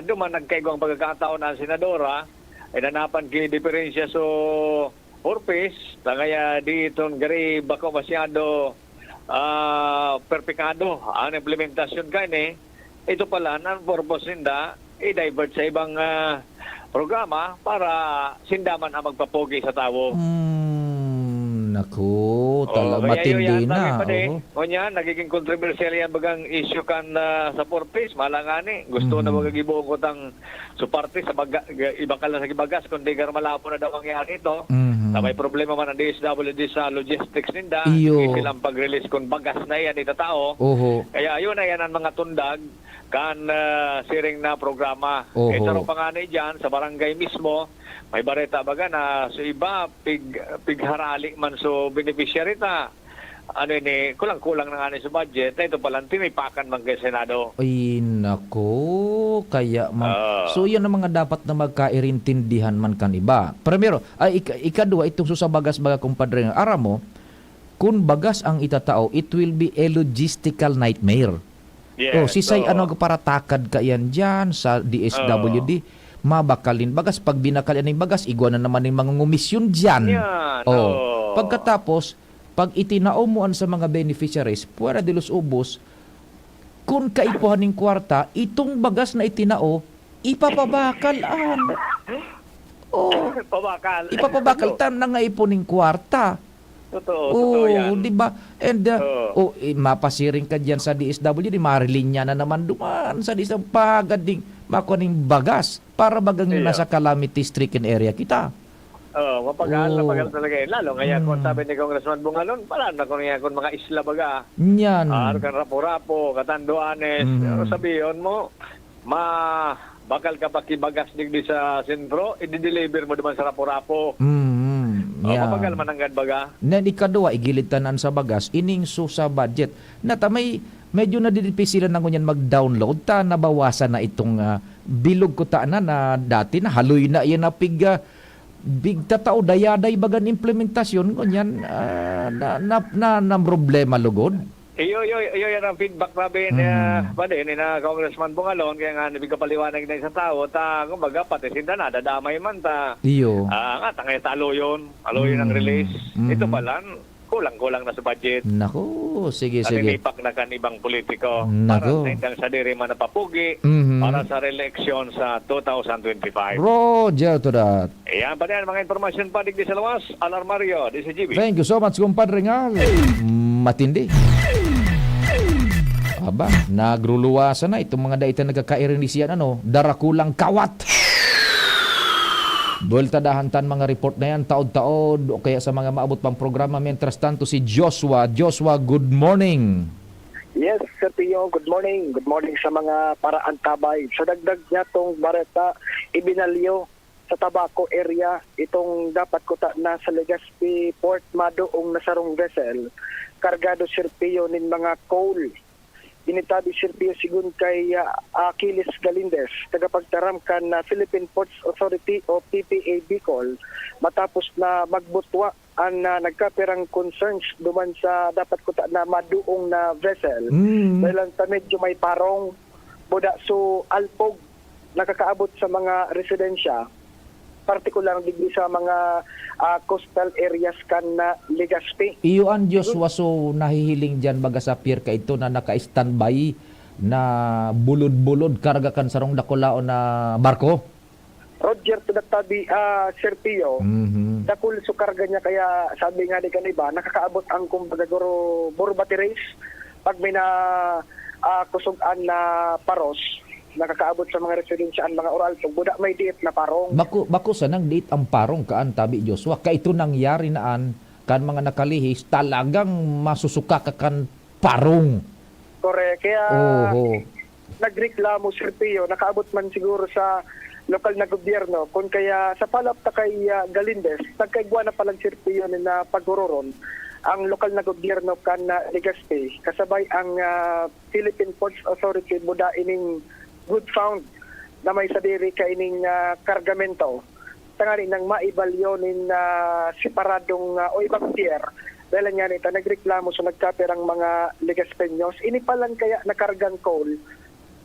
duman nagkaigwang pagkakataon ang senadora, inanapan ki diferensya so four-piece, tangaya di iton gari bako masyado, ah, perpekado ang implementasyon kaini. Ito pala, ang purpose ninda, i-divert sa ibang, ah, programa para sinda man ang magpapugi sa tawo. Hmm, naku, Oo, tala-, kaya matindi yun yata na, may padi. Oo. Ngunyan, nagiging kontrobersyal yan bagang issue kan, ah, sa four-piece. Mala nga ni, gusto na Mhm. magagibo ko tang So, parte sa baga-, ibakal na sa bagas, kundi gar malabo na daw mangyari ito. Mhm. Na may problema man ang D S W D sa logistics ninda, Iyo. Difícil ang pag-release kung bagas na yan itatao. Oho. Kaya ayun na yan ang mga tundag kan, ah, siring na programa. Oho. Eh, saro pa nga na dyan, sa barangay mismo, may bareta baga na so iba, pig-, pigharali man so beneficiary ta. Ano ini, kulang-kulang na nga ni sa budget, na ito palang tinipakan man kay Senado. Ay, nako, kaya man. Ah. So, yan ang mga dapat na magkairintindihan man kan iba. Primero, ay, ika-, ikadua, itong so sa bagas, baga, kumpadre, nga aram mo, kung bagas ang itatao, it will be a logistical nightmare. Yes, Oh, si Say, oo. Ano, paratakad ka yan dyan sa D S W D, Oo. Mabakalin bagas, pag binakal yan yung bagas, igwa na naman yung mga ngumisyon dyan. Yan, Oh. Oo. Pagkatapos, pag itinao mo an sa mga beneficiaries, fuera de los ubos, kun kaipuhan ning kwarta, itong bagas na itinao, ipapabakal an. Oh, Pabakal. Ipapabakal Ano? Ta nangaipon ning kwarta. Totoo, Oo, totoo yan. Di ba? And, uh, Oo. Oh, eh, mapasiring ka diyan sa D S W D, marilinya na naman duman sa D S W D, paganing, makuha ning bagas. Para bagang Iyo. Nasa calamity-stricken area kita. Oo, mapagal, Oo. Mapagal talaga eh. Lalo ngaya kung Mm. sabi ni Congressman Bungalon, pala na kung ngaya kung mga isla baga. Nyan. Ah, kan Rapu-Rapu, Catanduanes, Mhm. Pero sabihon mo, ma-, bakal ka pa kibagas digdi sa sentro, i-deliver mo naman sa Rapu-Rapu. Mhm. Oh, Yeah. Mapagal man nanggad baga. Nan ikadua, igilid tanan sa bagas, ining so sa budget. Nata may Medyo nadidipisilan na ngunyan mag-download ta nabawasan na itong, ah, bilog ko ta na, na dati na haloy na iyan na pig, ah, big tatao dayaday bagan implementasyon ngunyan, ah, na, na, na, na problema lugod. Iyo, iyo, iyo, yan ang feedback namin, Mhm. ah, pa din, ni na Congressman Bungalon, kaya nga, nabigyan paliwanag na isang tao, ta, kumbaga, pati sinda nadadamay man, ta. Iyo. Ah, nga, tangay talo yun. Alo yun ang Mm. release. Ito Mhm. pala, kulang-kulang na sa budget. Naku, sige, sige. Naninipak na kan ibang politiko. Naku. Para sa indang sadiri man napapugi, Mhm. para sa re-election sa two thousand twenty-five. Roger to that. Ayan, pa yan, mga impormasyon pa digdi sa luwas. Alarmario, di si G B. Thank you so much, kumpadre nga. Matindi. Aba, nagruluwasan na itong mga daitan nagkakairinisian, ano, darakulang kawat. Buwelta dahan tan mga report na yan, taod-taod, o kaya sa mga maabot pang programa. Mientras tanto, si Joshua. Joshua, good morning. Yes, Sir Pio, good morning. Good morning sa mga paraantabay. Sa dagdag niya tong bareta, ibinalyo sa Tabaco area, itong dapat kuta na sa Legazpi Port, madoong na sarong vessel, kargado, Sir Pio, nin mga coal. Ginitabi, Sir Pio, sigun kay, ah, Achilles Galindez, tagapagtaram kan, ah, Philippine Ports Authority o P P A Bicol, matapos na magbutwa an, ah, nagkapirang concerns duman sa dapat kuta na madoong na vessel. Mm. Dahil lang sa medyo may parong, buda so alpog, nakakaabot sa mga residensya, partikular digdi sa mga, ah, coastal areas kan, ah, Legazpi. Iyo an Diyos Siguro waso nahihiling diyan, baga sa pier kaidto na naka-standby, na bulod-bulod, karga kan sarong dakulaon na barko? Roger to the tabi, ah, Sir Pio. Mhm. Dakul so karga niya, kaya sabi nga ni kan iba, nakakaabot ang, kumbaga, guro, Bourbon Terrace. Pag may na, ah, kusugan na paros, nakakaabot sa mga residensya ang mga oral, pag buda may diit na parong. Bako, bako sanang diit ang parong kaan, tabi Joshua. Kaito nangyari na an, kan mga nakalihis, talagang masusuka ka kan parong. Correct. Kaya Oho. nagreklamo, Sir Pio, nakaabot man siguro sa lokal na gobyerno, kun kaya sa palap ta kay, ah, Galindez, nagkaigwa na palan, Sir Pio, na paghuroron ang lokal na gobyerno kan, ah, Legazpi, kasabay ang, ah, Philippine Ports Authority, buda ining good found na may sadiri kaining, ah, kargamento, tanganing maibalyo nin, ah, separadong, ah, o ibang pier. Dahil nga nito, nagreklamo sa nagkapirang mga Legazpeños. Ini palan kaya nakargang coal,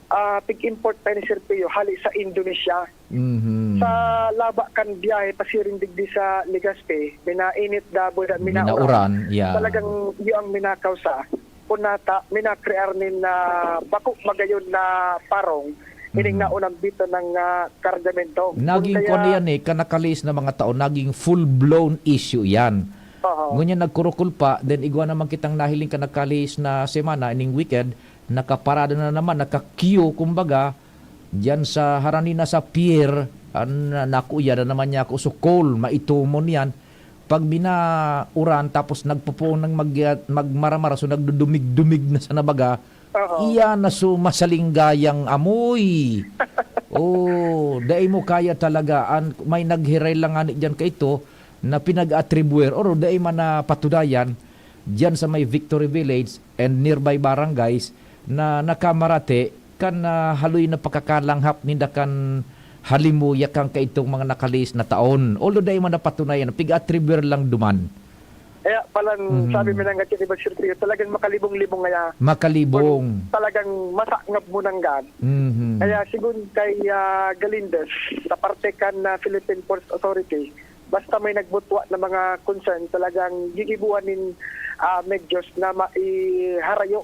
ah, pig-import pa ni Sir Pio, hali sa Indonesia. Mhm. Sa laba kan biyahe pasiring digdi sa Legazpi, minainit, dabo, da, minauran. Minauran, yeah. Talagang iyo ang minakawsa. Punata, minakrear nin, ah, bako magayon na parong, ining Mhm. naunang bito ng, ah, kargamento. Naging Kun kaya kuwan yan eh, kan nakalihis na mga taon, naging full-blown issue yan. Oho. Ngunyan nagkurukul pa, then igwa naman kitang nahiling kan nakalihis na semana, ining weekend, nakaparada na naman, naka-queue, kumbaga, diyan sa harani na sa pier, an, nakuya na naman niya ako, so coal, maitumon yan. Pag binauran, tapos nagpupuon ng mag-, magmaramara, so nagdudumig-dumig na sa nabaga, Oho. iyan na so masalinggayang amoy. Oh, dai mo kaya talaga. An, may naghiray lang ngani diyan kaito na pinag-atribuer, or dai man napatunayan, diyan sa may Victory Village and nearby barangays na nakamarate kan, ah, haloy na pakakalanghap ninda kan halimuya kan kaitong mga nakalihis na taon. Although dai man napatunayan, pig-atribuer lang duman. Kaya palan, Mhm. sabi mi nang gatyan iba, Sir Pio, talagang makalibong-libong ngaya. Makalibong. Kung talagang masangab mo nang gan. Mhm. Kaya sigun kay, ah, Galindez, sa parte kan, ah, Philippine Ports Authority, basta may nagbutwa na mga concern, talagang gigibuan nin, ah, medyos na maiharayo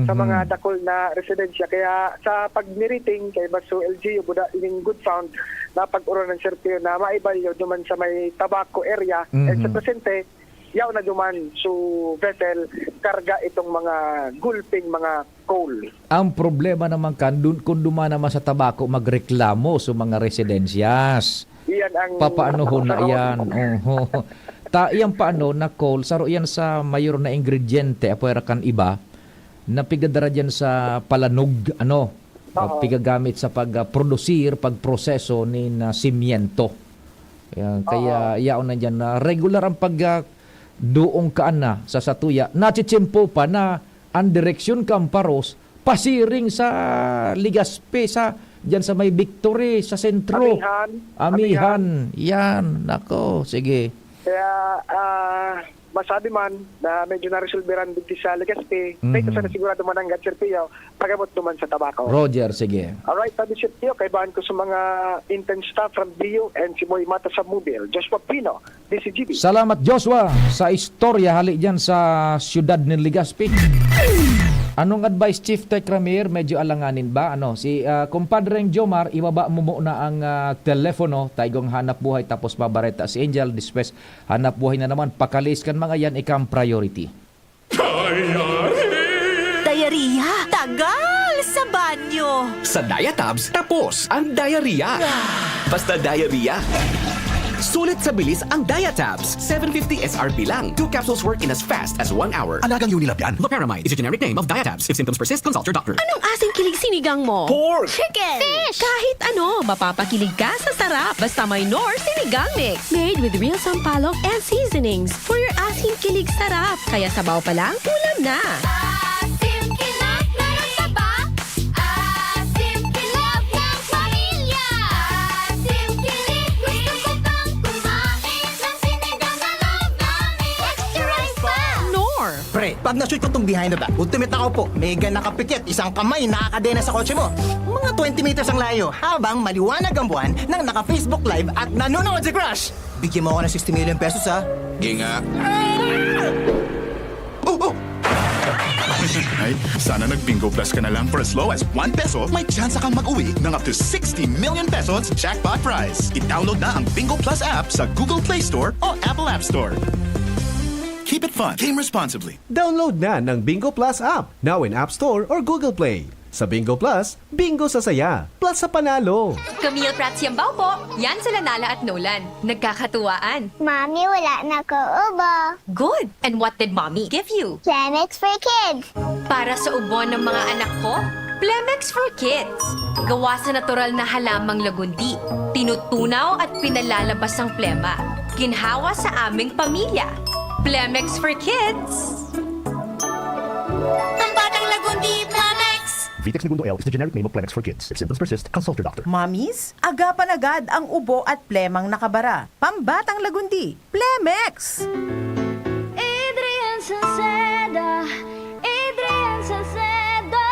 sa Mhm. mga dakul na residensya. Kaya sa pagmiriting kay Baso L G U, buda ining good found na pag-uran ng Sir Pio na maibalyo duman sa may Tabaco area. And sa Mhm. presente, yaw na duman so vessel, karga itong mga gulping mga coal. Ang problema naman kan, dun, kung duman naman sa Tabaco, magreklamo sa mga residensyas. Iyan ang Papaanohon na nakapanahon. iyan? Oho. Ta, iyan paano na coal, saro iyan sa mayor na ingrediente, apwera kan iba, na pigadara diyan sa palanog, ano, Oo. pigagamit sa pag, ah, produsir, pagproseso nin, ah, simyento. Ayan, Oo. kaya yaon na diyan na regular ang pag, ah, doong kaan na sa satuya. Nachitsimpo pa na Ang direksyon Camparos, pasiring sa Legazpi, sa, diyan sa may Victory, sa sentro. Amihan. Amihan. Yan. Nako, sige. Kaya, ah, masabi man na medyo naresolberan digdi sa Legazpi, Mhm. dahil sa nasigurado man ang Sir Pio, pag-abot duman sa Tabaco. Roger, sige. Alright, sabi Sir Pio, kaibahan ko sa mga intern staff from D U and si Boy Mata sa Mobile. Joshua Pino, D C G B. Salamat, Joshua, sa istorya hali diyan sa siyudad nin Legazpi. Anong advice, Chief Tech Ramir? Medyo alanganin ba? Ano, si, ah, Kumpadreng Jomar, ibaba mo muna ang, ah, telepono, taigong hanap buhay, tapos mabareta si Angel, despues hanap buhay na naman, pakalis kan mga yan, ikang priority. Diarrhea! Tagal sa banyo! Sa Diatabs, tapos ang diarrhea. Basta diarrhea. Sulit sa bilis ang Diatabs. Seven fifty S R P lang. Two capsules work in as fast as one hour. Alagang Unilab yan. Loperamide is a generic name of Diatabs. If symptoms persist, consult your doctor. Anong asing kilig sinigang mo? Pork! Chicken! Fish! Kahit ano, mapapakilig ka sa sarap. Basta may Knorr Sinigang Mix. Made with real sampalok and seasonings for your asing kilig sarap. Kaya sabaw pa lang, ulam na. Asim kilig na ng taba. Asim kilig ng pamilya. Asim kilig, gusto ko pang kumain ng sinigang na love namin. Extra rice pa. Knorr. Pre, pag na-shoot ko tong behind the back, ultimate na kaupo, mega nakapikit, isang kamay nakakadena sa kotse mo. Mga twenty meters ang layo, habang maliwanag ang buwan nang naka-Facebook Live at nanonood si Crush. Bigyan mo ako ng sixty million pesos, ha? Ginga. Oh, oh! Ay, sana nag-Bingo Plus ka na lang. For as low as one peso, may tsansa kang mag-uwi ng up to sixty million pesos jackpot prize. I-download na ang Bingo Plus app sa Google Play Store o Apple App Store. Keep it fun. Game responsibly. Download na ng Bingo Plus app, now in App Store or Google Play. Sa Bingo Plus, bingo sa saya, plus sa panalo. Camille Prats Yambao po. Yan sila Nala at Nolan. Nagkakatuwaan. Mami, wala na ko ubo. Good. And what did Mommy give you? Plemex for Kids. Para sa ubo ng mga anak ko, Plemex for Kids. Gawa sa natural na halamang lagundi. Tinutunaw at pinalalabas ang plema. Ginhawa sa aming pamilya. Plemex for Kids. Pambatang lagundi, Plemex! Vitex Negundo L is the generic name of Plemex for Kids. If symptoms persist, consult your doctor. Mommies, agapan agad ang ubo at plemang nakabara. Pambatang lagundi, Plemex! Adrian Salceda, Adrian Salceda.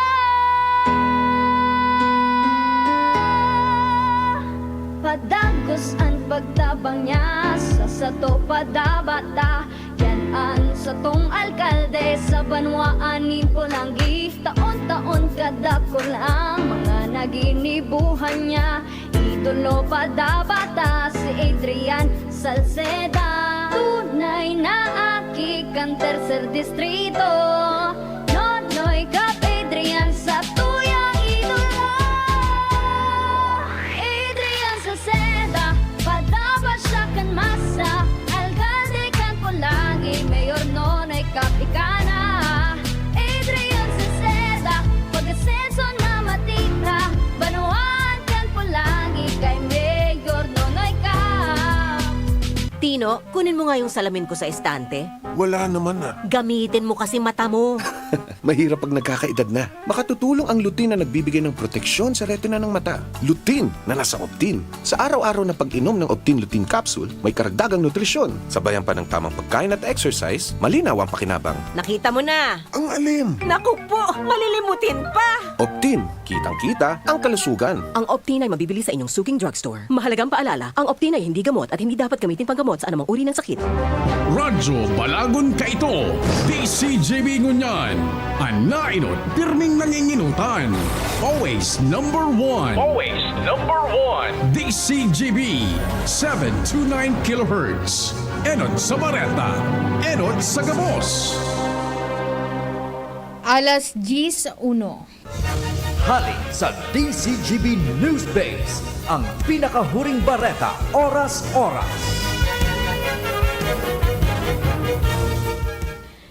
Padagos an pagtabang niya sa sato padabata. Yan an satong alkalde sa banwaan nin Polangui. Taon-taon kadakul ang mga naginibuhan niya. Idolo pa dapat ta si Adrian Salceda. Tunay na aki kan Tercer Distrito. Nonoy Cap Adrian sa tuyang idolo. Adrian Salceda, padaba siya kan masa. Alkalde kan Polangui, Mayor Nonoy Cap ika na. Adrian Salceda, pag-asenso na matita. Banwaan kan Polangui kay Mayor Nonoy Cap. Tino, kunin mo nga yung salamin ko sa estante. Wala naman, ah. Gamitin mo kasi mata mo. Mahirap pag nagkakaedad na. Makatutulong ang lutein na nagbibigay ng proteksyon sa retina ng mata. Lutein na nasa Optin. Sa araw-araw na pag-inom ng Optin Lutein Capsule, may karagdagang nutrisyon. Sabayan pa ng tamang pagkain at exercise, malinaw ang pakinabang. Nakita mo na! Ang alim! Naku po! Malilimutin pa! Optin, kitang-kita ang kalusugan. Ang Optin ay mabibili sa inyong suking drugstore. Mahalagang paalala, ang Optin ay hindi gamot at hindi dapat gamitin panggamot sa anumang uri ng sakit. Radyo Balagon kaito, D C G B ngunyan. An naenot, pirming nanginginutan. Always number one. Always number one. D C G B, seven two nine kilohertz. Enot sa bareta, enot sa gabos. Alas diyes uno. Hali sa D C G B News Base, ang pinakahuring bareta, oras-oras.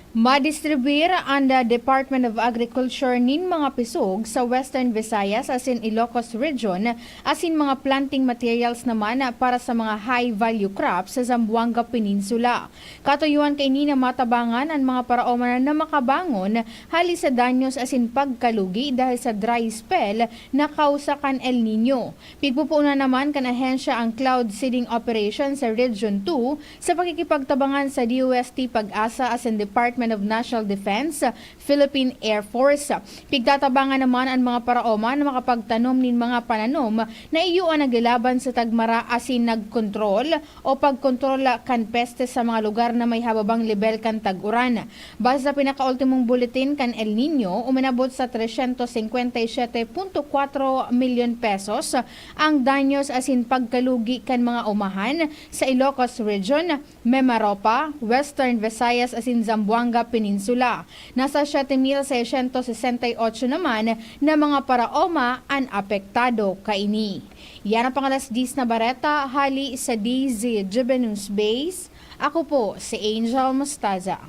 Madistribuir an the Department of Agriculture nin mga pisog sa Western Visayas asin Ilocos Region asin mga planting materials naman para sa mga high-value crops sa Zamboanga Peninsula. Katuyoan kaini na matabangan an mga paraoma na makabangon hali sa danyos asin pagkalugi dahil sa dry spell na kausa kan El Niño. Pigpupunan naman kan ahensya ang cloud seeding operation sa Region two sa pakikipagtabangan sa D O S T PAGASA asin Department of National Defense, Philippine Air Force. Pigtatabangan naman an mga paraoma na makapagtanom nin mga pananom na iyo an naglalaban sa tagmara asin nagkontrol o pagkontrol kan peste sa mga lugar na may hababang lebel kan tag-uran. Base sa pinakaultimong buletin kan El Niño, uminabot sa trescientos cincuenta y siete punto cuatro milyon pesos ang danyos asin pagkalugi kan mga umahan sa Ilocos Region, Mimaropa, Western Visayas asin Zamboanga Peninsula. Nasa siete mil seiscientos sesenta y ocho naman na mga paraoma an apektado kaini. Yan ang pang-alas diyes na bareta hali sa D Z G B News Base. Ako po si Angel Mostaza.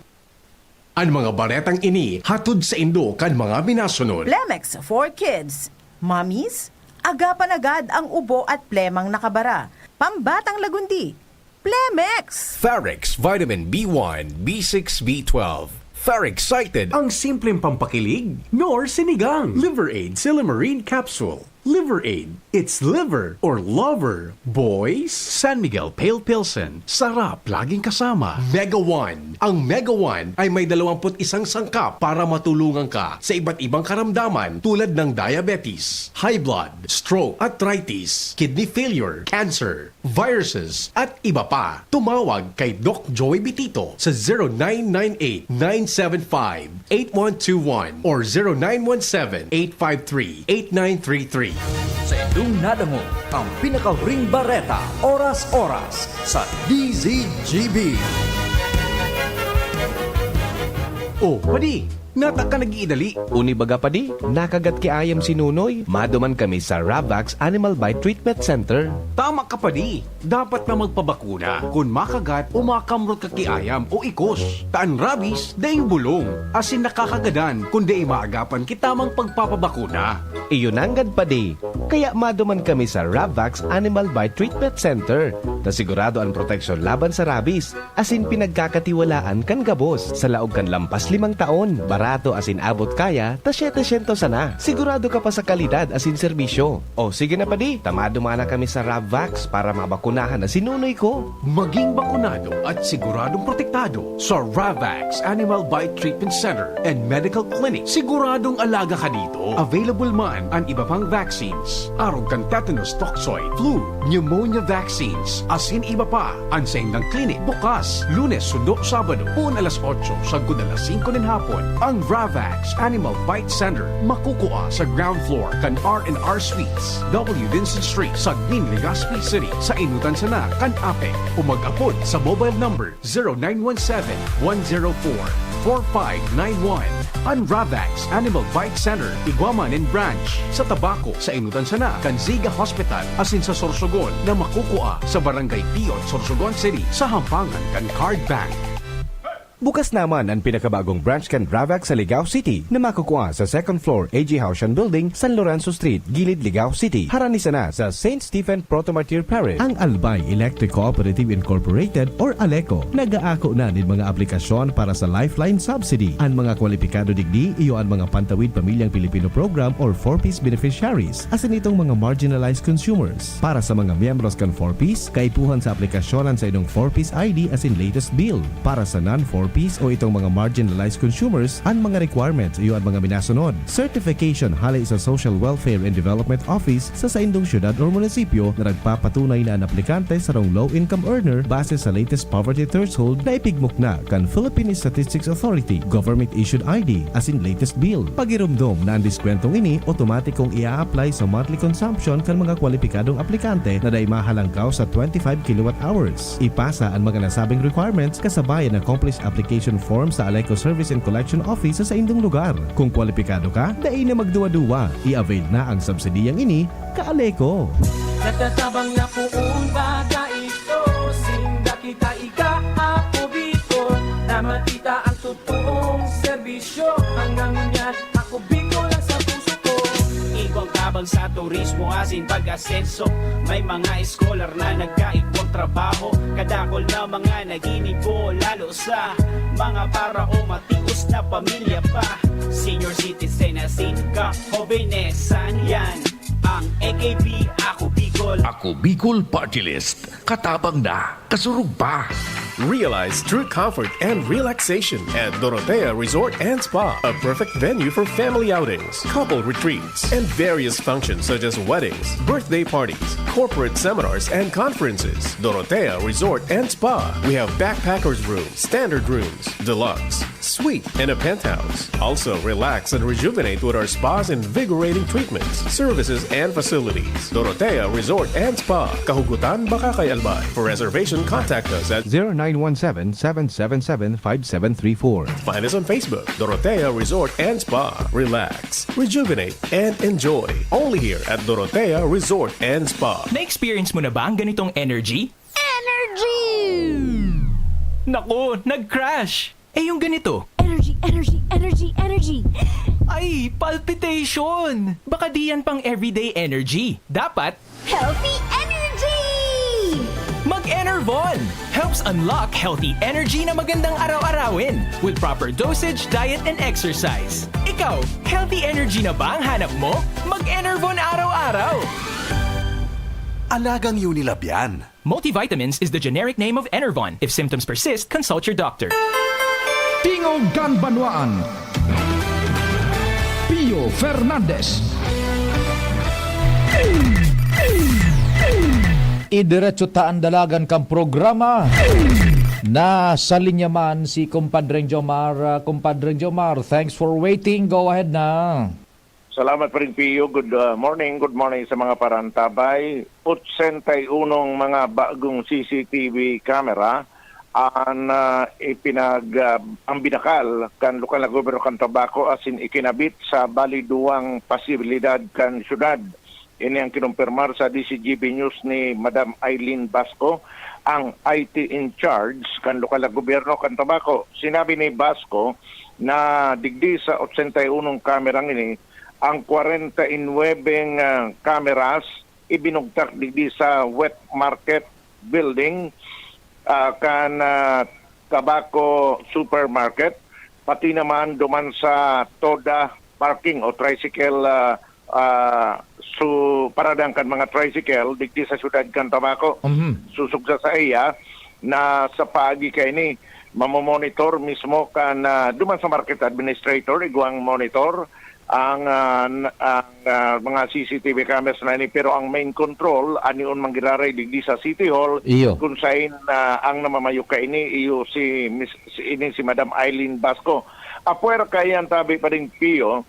An mga baretang ini hatod saindo kan mga minasunod. Plemex for Kids. Mommies, agapan agad ang ubo at plemang nakabara. Pambatang lagundi. Plemex! Farex Vitamin B one, B six, B twelve. Farex Cited. Ang simpleng pampakilig, nor sinigang. Liver Aid Silymarin Capsule. Liver Aid. It's liver or lover, boys. San Miguel Pale Pilsen. Sarap laging kasama. Mega One. Ang Mega One ay may dalawampu't isang sangkap para matulungan ka sa iba't ibang karamdaman tulad ng diabetes, high blood, stroke, arthritis, kidney failure, cancer, viruses, at iba pa. Tumawag kay Doc Joey Bitito sa zero nine nine eight, nine seven five, eight one two one or zero nine one seven, eight five three, eight nine three three. Sa indong nadangog ang pinakahuring bareta, oras-oras, sa D Z G B. Oh, padi, nata ka nag-iidali. Uni baga, padi, nakagat ki ayam si Nonoy. Maduman kami sa Ravax Animal Bite Treatment Center. Tama ka, padi. Dapat na magpabakuna kun makagat o makamrot ka ki ayam o ikos. Ta an rabies, daing bulong, asin nakakagadan kun dai maagapan ki tamang pagpapabakuna. Iyo nanggad, padi. Kaya maduman kami sa Ravax Animal Bite Treatment Center. Ta sigurado an proteksyon laban sa rabies, asin pinagkakatiwalaan kan gabos. Sa laog kan lampas limang taon, barato asin abot kaya, ta setecientos sana. Sigurado ka pa sa kalidad asin serbisyo. O sige na, padi, ta maduman na kami sa Ravax para mabakunahan na si Nonoy ko. Maging bakunado at siguradong protektado sa Ravax Animal Bite Treatment Center and Medical Clinic. Siguradong alaga ka dito. Available man an iba pang vaccines, arog kan tetanus toxoid, flu, pneumonia vaccines, asin iba pa. An saindang clinic bukas Lunes sundo Sabado, poon alas otso sagkod alas singko nin hapon. Ang Ravax Animal Bite Center makukua sa ground floor kan R and R Suites, W Vincent Street, Sagmin, Legazpi City, sa enotan sana kan APEC, o mag-apod sa mobile number zero nine one seven, one zero four, four five nine one. An Ravax Animal Bite Center igwa man nin branch sa Tabaco, sa enotan sana kan Ziga Hospital, asin sa Sorsogon na makukua sa Barangay Piot, Sorsogon City, sa hampangan kan Card Bank. Bukas naman an pinakabagong branch kan Ravax sa Ligao City na makukua sa second floor A G Haushan Building, San Lorenzo Street, Gilid, Ligao City. Harani sana sa Saint Stephen Protomartyr Parish. Ang Albay Electric Cooperative Incorporated or ALECO nag-aako na nin mga aplikasyon para sa Lifeline Subsidy. An mga kwalipikado digdi iyo an mga Pantawid Pamilyang Pilipino Program or four Ps beneficiaries, asin itong mga marginalized consumers. Para sa mga miyembros kan four Ps, kaipuhan sa aplikasyon an saindong four Ps I D asin latest bill. Para sa non-four Ps o itong mga marginalized consumers, an mga requirements iyo an mga minasunod: certification hale sa Social Welfare and Development Office sa saindong syudad or munisipyo na nagpapatunay na an aplikante sarong low-income earner base sa latest poverty threshold na ipigmukna kan Philippine Statistics Authority, government-issued I D, asin latest bill. Pagiromdom na an diskwentong ini otomatikong i-a-apply sa monthly consumption kan mga kwalipikadong aplikante na dai mahalangkaw sa twenty-five kilowatt hours. Ipasa an mga nasabing requirements kasabay an accomplished application form sa ALECO Service and Collection Office sa saindong lugar. Kung kwalipikado ka, dai na magduwa-duwa, i-avail na ang subsidiyang ini, ka-ALECO. Nagtatabang na poon baga ito, sinda kita ika-apo Bicol, na makita ang totoo. Ngunyan, ako Bicol ang sa puso ko. Igwang tabang sa turismo asin pag-asenso. May mga eskolar na nagkaigwang trabaho. Kadakol na mga naginibo, lalo sa mga para o matios na pamilya pa. Senior citizen asin kahobenesan, yan ang A K P, Ako Bicol. Ako Bicol Party List. Katabang na, kasurog pa. Realize true comfort and relaxation at Dorotea Resort and Spa, a perfect venue for family outings, couple retreats, and various functions such as weddings, birthday parties, corporate seminars, and conferences. Dorotea Resort and Spa. We have backpackers room, standard rooms, deluxe, suite, and a penthouse. Also, relax and rejuvenate with our spas, invigorating treatments, services, and facilities. Dorotea Resort and Spa, Kahugutan, Bacacay, Albay. For reservation, contact us at zero nine one seven, seven seven seven, five seven three four. Find us on Facebook, Dorotea Resort and Spa. Relax, rejuvenate, and enjoy. Only here at Dorotea Resort and Spa. Na-experience mo na ba ang ganitong energy? Energy! Nako, nag-crash! Eh yung ganito? Energy, energy, energy, energy! Ay, palpitation! Baka di yan pang everyday energy. Dapat Healthy energy! Mag-Enervon! Helps unlock healthy energy na magandang araw-arawin with proper dosage, diet, and exercise. Ikaw, healthy energy na ba ang hanap mo? Mag-Enervon araw-araw! Alagang Unilab yan. Multivitamins is the generic name of Enervon. If symptoms persist, consult your doctor. Tingog kan Banwaan, Pio Fernandez. Idiretso ta an dalagan kan programa. Nasa linya man si Kumpadreng Jomar. Ah, Kumpadreng Jomar, thanks for waiting. Go ahead na. Salamat, Paring Pio. Good uh, morning, good morning sa mga parantabay. Otsenta y unong mga bagong C C T V camera an uh, ipinag uh, ang binakal kan lokal na gobyerno kan Tabaco asin ikinabit sa bali duwang pasibilidad kan syudad. Ini ang kinumpirmar sa D C G B News ni Madam Eileen Basco, ang I T in charge kan lokal na gobyerno kan Tabaco. Sinabi ni Basco na digdi sa otsenta y unong kamerang ini, ang kwarenta y nuwebeng ah, kameras ibinugtak digdi sa wet market building ah, kan ah, Tabaco Supermarket, pati naman duman sa Toda parking o tricycle ah, ah, su paradan kan mga tricycle digdi sa siyudad kan Tabaco. Mhm. Susog sa saiya na sa paagi kaini, mamomonitor mismo kan ah, duman sa market administrator, igwang monitor ang ah, n- ang ah, mga C C T V cameras na ini, pero ang main control anion manggiraray digdi sa City Hall Iyo. kung sain ah, ang namamayo kaini iyo si Miss si ini si Madam Eileen Basco. Apwera kaiyan tabi pa ding Pio,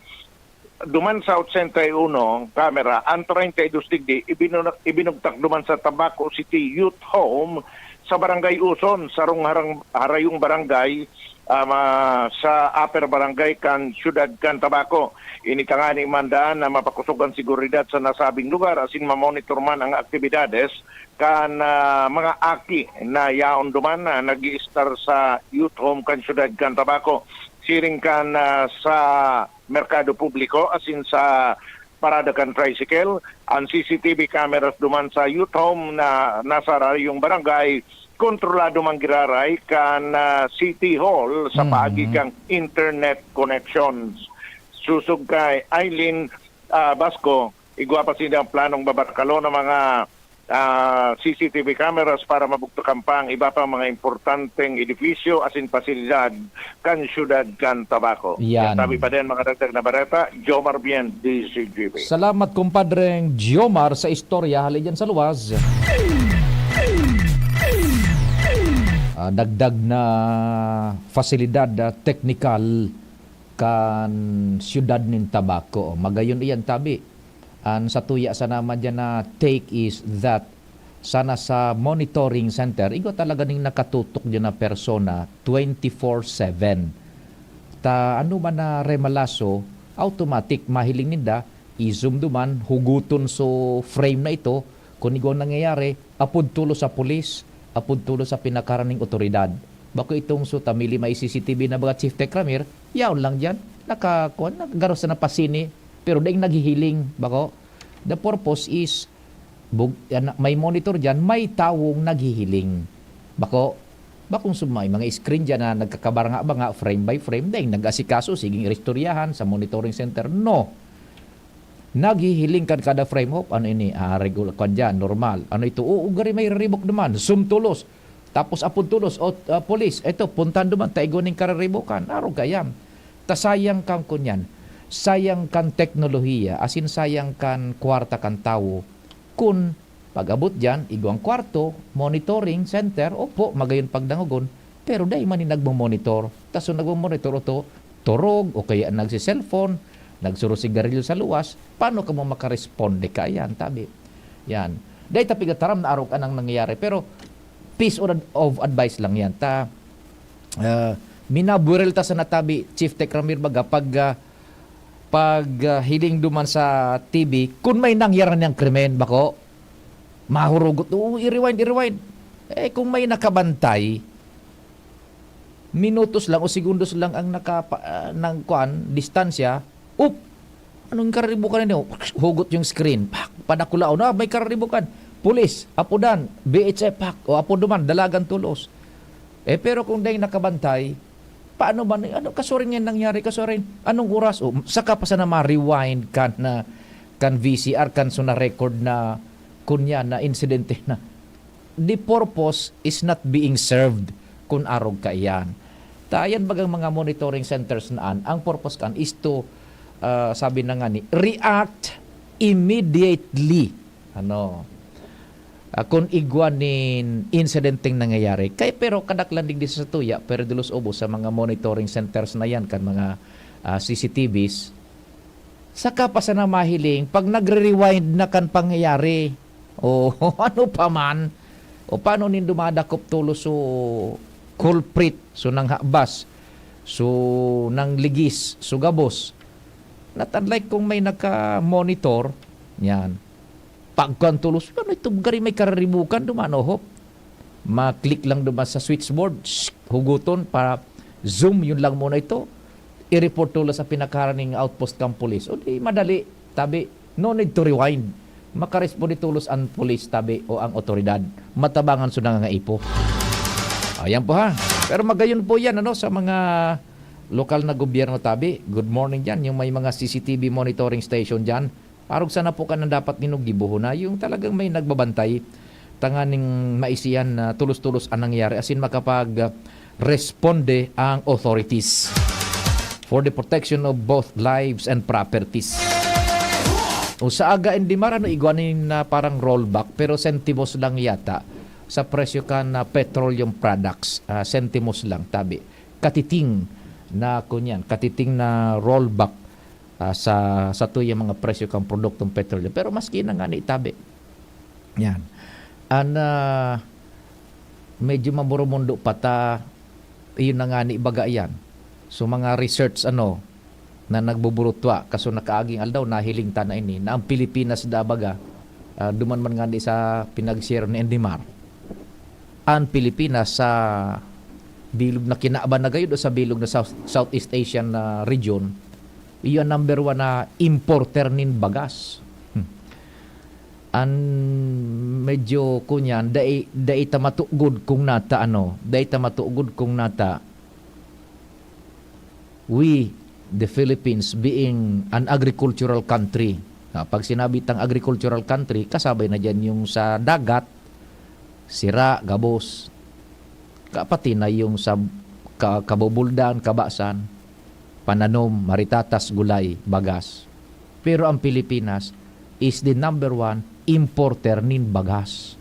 duman sa otsenta y uno camera, ang treinta y dos digdi ibinu- ibinugtak duman sa Tabaco City Youth Home sa Barangay Uson, sarong harang, harayong barangay ah, ma- sa upper barangay kan siyudad kan Tabaco. Ini tangani man daan na mapakosog an seguridad sa nasabing lugar asin mamonitor man ang aktibidades kan ah, mga aki na yaon duman na nag-iistar sa youth home kan siyudad kan Tabaco. Siring kan ah, sa merkado publiko asin sa parada kan tricycle, ang C C T V cameras duman sa youth home na nasa rayong barangay, kontrolado man giraray kan ah, City Hall sa Mhm. paagi kan internet connections. Susog kay Eileen ah, Basco, igwa pa sinda ang planong babarkalon ng mga ah, C C T V cameras para mabugtakan pa ang iba pang mga importanteng edifisyo asin pasilidad kan siyudad kan Tabaco. Yan. Tabi pa din mga dagdag na bareta, Jomar Bien, D C G B. Salamat, Kumpadreng Jomar, sa istorya hali dyan sa luwas. Ah, dagdag na pasilidad ah, teknikal kan siyudad nin Tabaco. Magayon iyan, tabi. An satuya sana man dyan na take is that sana sa monitoring center, igwa talaga ning nakatutok dyan na persona twenty-four seven. Ta ano man na remalaso, automatic mahiling ninda, izum duman, huguton so frame na ito, kun igwa nangyayari, apod tulo sa pulis, apod tulo sa pinakaraning otoridad. Bako itong so tamili may C C T V na baga Chief Tech Ramir, yaon lang dyan. naka, kuwan, nagagaro sa napasini, pero daing naghihiling, bako. The purpose is, bug-, yan, may monitor diyan, may tawong naghihiling. Bako, bakong sumay, mga screen diyan na nagkakabaranga-banga, frame by frame, daing nag-asikaso, siging iristoryahan sa monitoring center. No. Naghihiling kan kada frame. Hop, ano ini? Ah, regular, kwan diyan, normal. Ano ito? Oo, gari may ribok naman. Zoom tulos. Tapos apod tulos, o, ah, pulis, eto, puntan duman, ta igwa ning kariribokan. Arog kaiyan. Ta sayang kan kunyan. Sayang kan teknolohiya, asin sayang kan kwarta kan tawo. Kun pag-abot diyan, igwang kwarto, monitoring center, opo, magayon pagdangogon, pero dai man ni nagmo-monitor. Ta so nagmo-monitor, oto, turog, o kaya nagsi-cellphone, nagsurusigarilyo sa luwas, paano kamo makaresponde kaiyan, tabi? Yan. Dai ta pigataram na arog anang nangyayari, pero piece of ad-, of advice lang yan. Ta, ah, minabuwirel ta sa natabi, Chief Tech Ramir, baga, pag, ah, pag, ah, hiling duman sa T V, kun may nangyari niyang krimen, bako, mahurugot, "Oo, i-rewind, i-rewind." Eh, kung may nakabantay, minutos lang o segundos lang ang nakapa-, ah, nang kwan, distansya, up! Anong kararibukan na hugot yung screen? Pak! Padakulaon, ah, may kararibukan. Pulis, apodan, B H F, pak! O apo duman, dalagan tulos. Eh, pero kung dai nakabantay, paano man, ano, kasuring nga nangyari, kasuring, anong oras? O, saka pa sana ma-rewind kan, na, kan V C R, kan so na-record na, kunya, na insidente na. The purpose is not being served kun arog kaiyan. Ta yan bagang mga monitoring centers na an, ang purpose kan is to, ah, sabi na nga ni, react immediately. Ano? Ah, kun igwa nin insidenteng nangyayari. Kay, pero kadaklan digdi sa satuya, pero dilos ubos sa mga monitoring centers na yan, kan mga, ah, C C T Vs, saka pa sana mahiling pag nagre-rewind na kan pangyayari. O ano pa man, o paano nin dumadakop tulos so culprit, so nanghabas, so nangligis, so gabos? Not unlike kung may naka-monitor, yan. Pagkuhan tulos, ano ito, gari may kararibukan, duman, ohop. Ma-click lang duman sa switchboard, shh, huguton, para zoom, yun lang muna ito. I-report tulos sa pinakaharaning outpost kan pulis. O di, madali, tabi, no need to rewind. Makaresponde tulos ang pulis, tabi, o ang otoridad. Matabangan so nangangaipo. Ayan po ha. Pero magayon po yan, ano, sa mga lokal na gobyerno, tabi. Good morning dyan. Yung may mga C C T V monitoring station dyan. Parog sana po kan dapat ninugibohon na yung talagang may nagbabantay tanganing maisihan na tulos-tulos ang nangyayari, asin makapag, ah, responde ang authorities for the protection of both lives and properties. O sa Aga and Dimar, ano, igwa nin, ah, parang rollback, pero sentimos lang yata sa presyo kan, ah, petroleum products. Ah, sentimos lang, tabi. Katiting na, kunyan, katiting na rollback, ah, sa, sa tuyang mga presyo kan produktong petroleum. Pero maski na nga ni tabi. Yan. An, ah, medyo mamoromondo pa ta, iyon na nga ni baga yan. So, mga research, ano, na nagbuburutwa, kaso nakaaging aldaw, nahiling ta na ini, na ang Pilipinas da baga, ah, duman man nga ni sa pinag-share ni Endimar. An Pilipinas sa bilog na kinaban na gayud o sa bilog na South-, Southeast Asian na region, iyo ang number one na importer nin bagas. Hmm. An medyo kunyan, dai, dai ta matugod kung nata, ano, dai ta matugod kung nata, we, the Philippines, being an agricultural country. Ah, pag sinabi tang agricultural country, kasabay na diyan yung sa dagat, sira, gabos. Ka-, pati na yung sa ka-, kabubuldan, kabasan, pananom, maritatas, gulay, bagas. Pero ang Pilipinas is the number one importer nin bagas.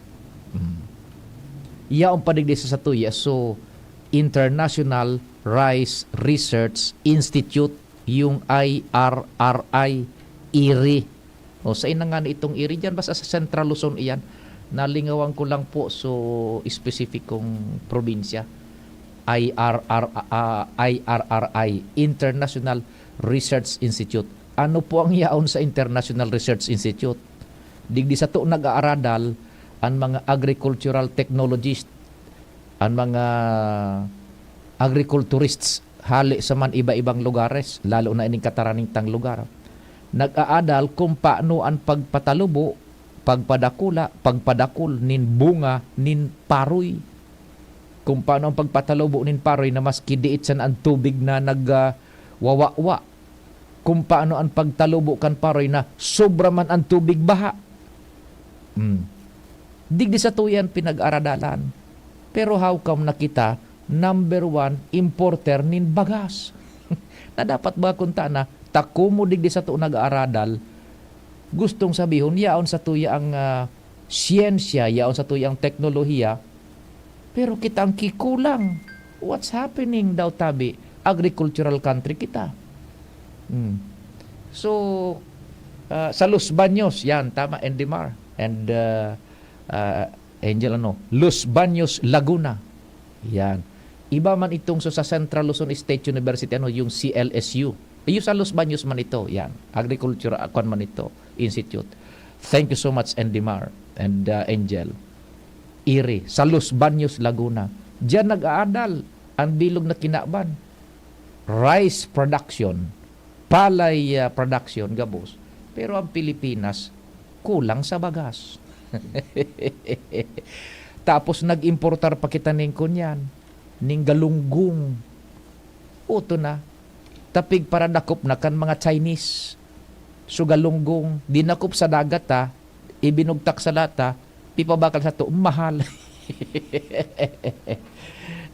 Mm. Yaon pa digdi sa satuya, so, International Rice Research Institute, yung I R R I, iri. O, sa inangan itong iri dyan, basta sa Central Luzon iyan. Nalingawan ko lang po so espesipikong probinsya. I R R, ah, I R R I, International Research Institute. Ano po ang yaon sa International Research Institute? Digdi sato nag-aaradal an mga agricultural technologist, an mga agriculturists, hale sa man iba-ibang lugares, lalo na ining kataraningtang lugar. Nag-aadal kung paano an pagpatalubo, pagpadakula, pagpadakul nin bunga nin paroy. Kung paano ang pagpatalubo nin paroy na maski diit sana an tubig na nag, ah, wawawa. Kung paano ang pagtalubo kan paroy na sobra man ang tubig baha. Hmm. Digdi sato yan pinag-aradalan. Pero how come na kita number one importer nin bagas? Na dapat ba kunta na, ta komo digdi sato nag-aaradal, gustong sabihon, yaon satuya ang, ah, siyensya, yaon satuya ang teknolohiya, pero kita ang kikulang. What's happening daw, tabi? Agricultural country kita. Hmm. So, ah, sa Los Baños, yan, tama, Endimar. And, ah, ah, Angel, ano? Los Baños, Laguna. Yan. Iba man itong so sa Central Luzon State University, ano, yung C L S U. Yung sa Los Baños man ito, yan. Agriculture, ah, kwan man ito, Institute. Thank you so much, Endimar and, ah, Angel. Iri, sa Los Baños, Laguna. Diyan nag-aadal ang bilog na kinaban. Rice production, palay, ah, production, gabos. Pero ang Pilipinas, kulang sa bagas. Tapos nag-importar pa kita ning kunyan, ning galunggong. Uto na, tapig paradakop na kan mga Chinese. So galunggong, dinakop sa dagat, ha, ibinugtak sa lata, ipabakal sato, mahal.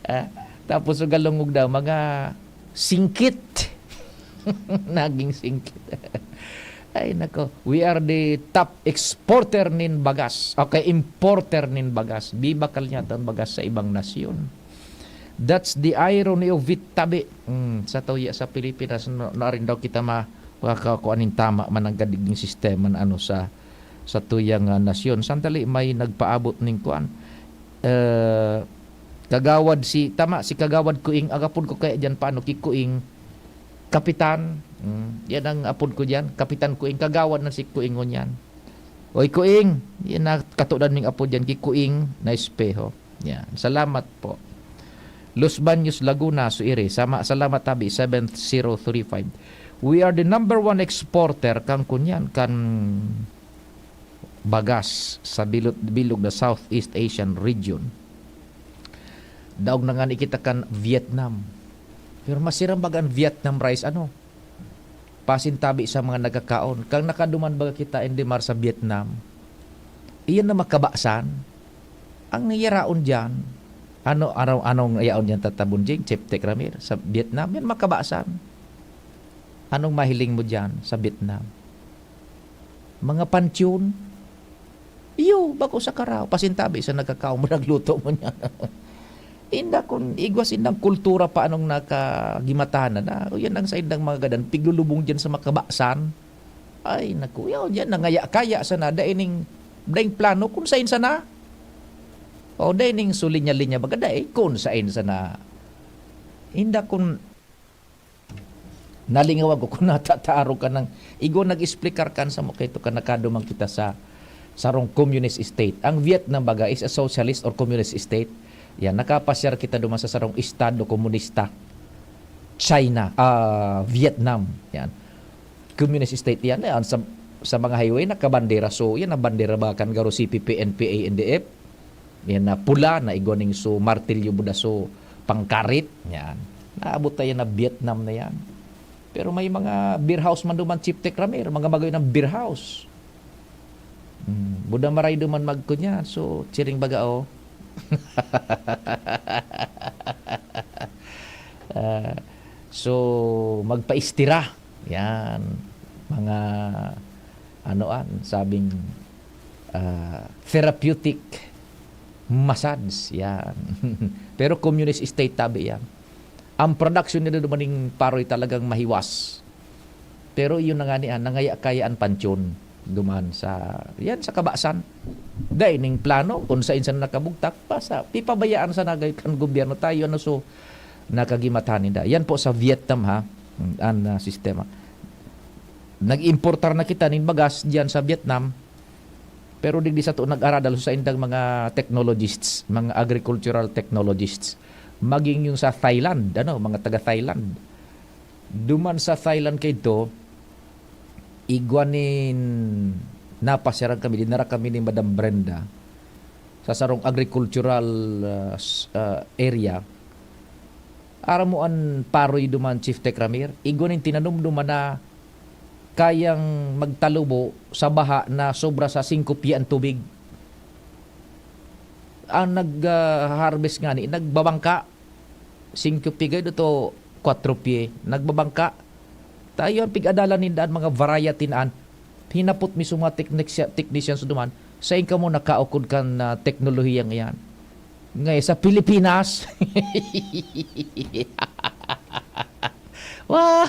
Ah, tapos so galunggong daw, mga singkit. Naging singkit. Ay, nako. We are the top exporter nin bagas. Okay, importer nin bagas. Bibakal niya itong bagas sa ibang nasyon. That's the irony of it, tabi. Hmm, sa tuya sa Pilipinas, no, na rin daw kita ma-, makakakuha nin tama man ang gadiging sistema na ano sa, sa tuyang, ah, nasyon. Sandali, may nagpaabot ning kuan. Eh, Kagawad si, tama, si Kagawad Kuing, ang apod ko kaya dyan, paano, ki Kuing, Kapitan, mm, yan ang apod ko dyan, Kapitan Kuing, kagawad na si Kuing ngunyan. Oy, Kuing, yan na, katudan ming apod dyan, ki Kuing na Espeho. Yan, salamat po. Los Baños, Laguna, so iri, sama, salamat, tabi, seven zero three five. We are the number one exporter kan kunyan, kan bagas sa bilog, bilog na Southeast Asian region. Daog na ngani kita kan Vietnam. Pero masiram baga an Vietnam rice, ano? Pasintabi sa mga nagkakaon. Kan nakaduman baga kita, Endimar, sa Vietnam, iyan na makabasan. Ang niyaraon diyan, ano, ano, anong yaon diyan tatabon, Jing? Chef Tech Ramir, sa Vietnam, yan makabasan. Anong mahiling mo diyan sa Vietnam? Mga pansyon? Iyo, bako sa karaw. Pasintabi sa nagkakaon mo, nagluto mo niya. Inda kun igwa sindang kultura pa anong nakagimatanan na. O yan ang sa indang mga gadan, piglulubong diyan sa makabasan. Ay, naku, yaw, diyan, nangaya-kaya sana, dai ning, daing plano, kung sain sana. O, dai ning sulinya-linya, baga, dai, kung sain sana. Inda kun nalingawan ko kung natataaro ka ng, igwa nag-explicar kan samo kaito kan nakaduman kita sa sarong communist state. Ang Vietnam baga is a socialist or communist state. Yan, nakapasyar kita duman sa sarong estado komunista. China, ah, Vietnam. Yan. Communist state yan. Yan, sa, sa mga highway, nakabandera. So, yan ang bandera ba kan garo C P P, N P A, N D F. Yan na pula, na igwa ning so martilyo buda so pangkarit. Yan. Naabot tayo na Vietnam na yan. Pero may mga beer house man duman, Chief Tech Ramir, mga magayon ng beer house. Hmm, buda maray duman magkunya. So, chiring baga, oh. Ah, so, magpaistira. Yan. Mga, ano an, sabing, ah, therapeutic massage. Yan. Pero communist state tabi yan. Ang production nila dumaning paroy talagang mahiwas. Pero yun na nga ni, ah, nangaya-kaya an pansyon duman sa, yan, sa kabasan. Dai ning plano kung sain sa nakabugtak, basta pipabayaan sa nagay kan gobyerno tayo, ano, so, nakagimatan ninda. Yan po sa Vietnam, ha, ang, ah, sistema. Nag-importar na kita nin bagas diyan sa Vietnam, pero digdi sato nag-aradal sa indang mga technologists, mga agricultural technologists. maging yung sa Thailand, ano, mga taga Thailand. Duman sa Thailand kaidto, igwa nin napasyaran kami, dinara kami ni Madam Brenda sa sarong agricultural, ah, s-, ah, area. Aram mo an paroy duman, Chief Tech Ramir? Igwa nin tinanom duman na kayang magtalubo sa baha na sobra sa singko pye an tubig. Ang nag, ah, harvest ngani, nagbabangka. Singko pye gayod to, kwatro pye. Nagbabangka. Ta iyo an pig-adalan ninda an mga variety na an. Hinapot mi sa mga technici-, technicians duman, "Saen kamo nakaukod kan, ah, teknolohiyang iyan?" Ngaya sa Pilipinas. Wa-,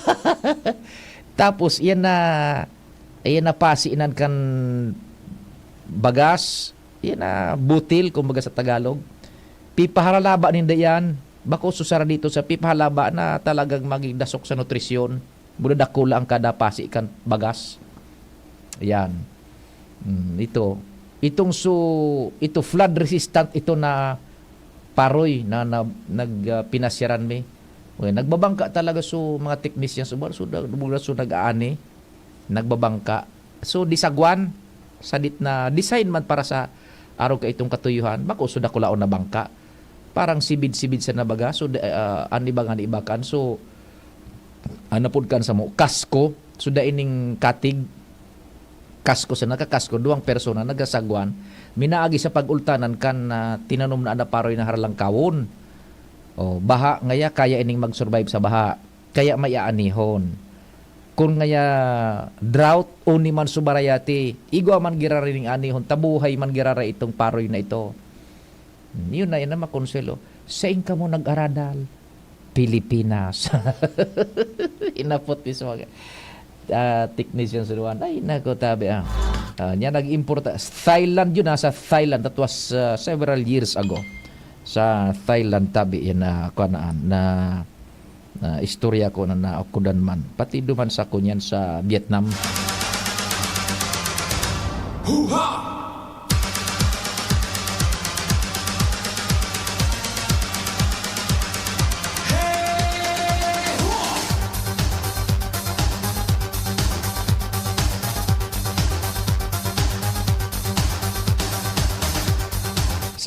tapos, iyan na, iyan na pasinan kan bagas, iyan na butil, kumbaga sa Tagalog. Pipaharalaba ninda iyan. Bako susara dito sa pipahalaba na talagang maging dasok sa nutrisyon. Mura dakula ang kada pasi kan bagas. Ayan. Mm, ito. Itong su-, ito flood resistant ito na paroy na, na nag, ah, pinasyaran mi. Well, nagbabangka talaga su mga technicians, uban su da-, uban su nag-aani, nagbabangka. So, disagwan, sadit na design man para sa arog kaitong katuyuhan, bako su dakulaon na bangka. Parang sibid-sibid sa nabaga. So, da-, ah, an iba nga niibakan. So, ano pod kan samo, kasko. So, dai ning katig, kasko sa nakakasko, duwang persona nagasagwan. Minaagi sa pag-ultanan kan, ah, tinanom na an paroy na haralangkawon. Oh, baha ngaya, kaya ining mag-survive sa baha. Kaya may aanihon. Kun ngaya drought, oni man su barayati, igwa man giraray ning anihon, tabuhay man giraray itong paroy na ito. Hmm, yun na, yun na makonsuelo. Sain kamo nag-aradal? Pilipinas. Inapot mismo ka. Ah, technician sa Luan. Ay, nako, tabi, ah. Ah, niya nag-importa. Thailand yun, ah, sa Thailand. That was, ah, several years ago. Sa Thailand, tabi, yan na, kuha na, na, na istorya ko na naukudan man. Pati duman sa kunyan sa Vietnam. Huha!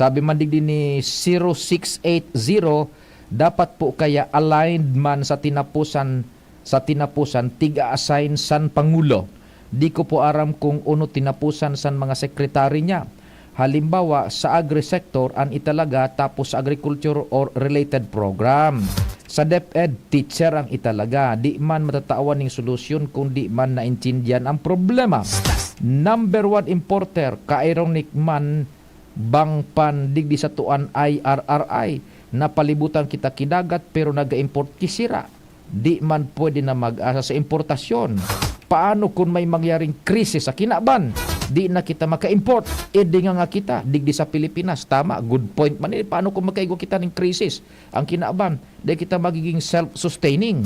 Sabi man digdi ni zero six eight zero, dapat po kaya aligned man sa tinapusan, sa tinapusan, tig-a-assign san pangulo. Di ko po aram kung ano tinapusan san mga sekretary niya. Halimbawa, sa agri-sector an italaga, tapos sa agriculture or related program. Sa DepEd, teacher ang italaga. Di man matatawan ning solusyon kung di man naintindihan ang problema. Number one importer, kairong ni man bang pan digdi sa tuan I R R I. Napalibutan kita ki dagat, pero naga-import ki sira. Di man pwede na mag-asa sa importasyon. Paano kun may mangyaring krisis sa kinaban? Di na kita maka-import. E di nga, nga kita, digdi sa Pilipinas. Tama, good point man ini. Paano kung magkaigwa kita ning krisis? Ang kinaban, di kita magiging self-sustaining.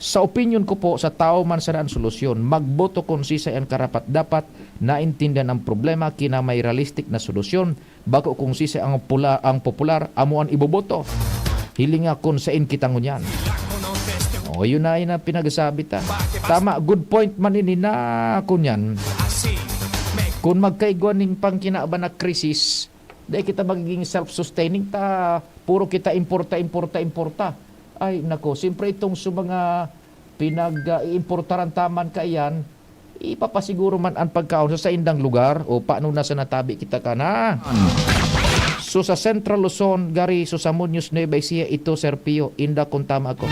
Sa opinyon ko po, sa tao man sana ang solusyon, magboto kun sisay ang karapat-dapat, naintindihan ang problema, kinamay realistic na solusyon, bako kung sisay ang pula-, ang popular, amo an iboboto. Hilinga kun sain kita ngunyan. O, yun na, yun na pinagsabi ta. Tama, good point man ini na kunyan. Kun magkaigwa ning pangkinaban na krisis, dai kita magiging self-sustaining ta, puro kita importa, importa, importa. Ay, nako, siyempre itong sa mga pinag-, ah, iimportaran ta man kaiyan, ipapasiguro man an pagkaon sa saindang lugar o paano na sa natabi kita ka na. So, sa Central Luzon, gari, so sa Muñoz Nueva Ecija, ito, Sir Pio, inda kung tama ako.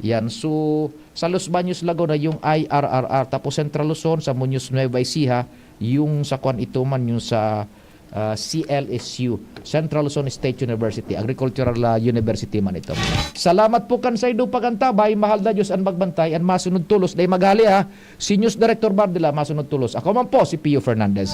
Yan, so, sa Los Baños, Laguna, yung I R R R, tapos Central Luzon, sa Muñoz Nueva Ecija, yung sa kwan ito man, yung sa ah, C L S U, Central Luzon State University, Agricultural, ah, University man ito. Salamat po kan saindo pag-antabay, mahal na Diyos ang magbantay, ang masunod tolos, dai maghali ha. Si News Director Bardila, masunod tolos. Ako man po, si Pio Fernandez.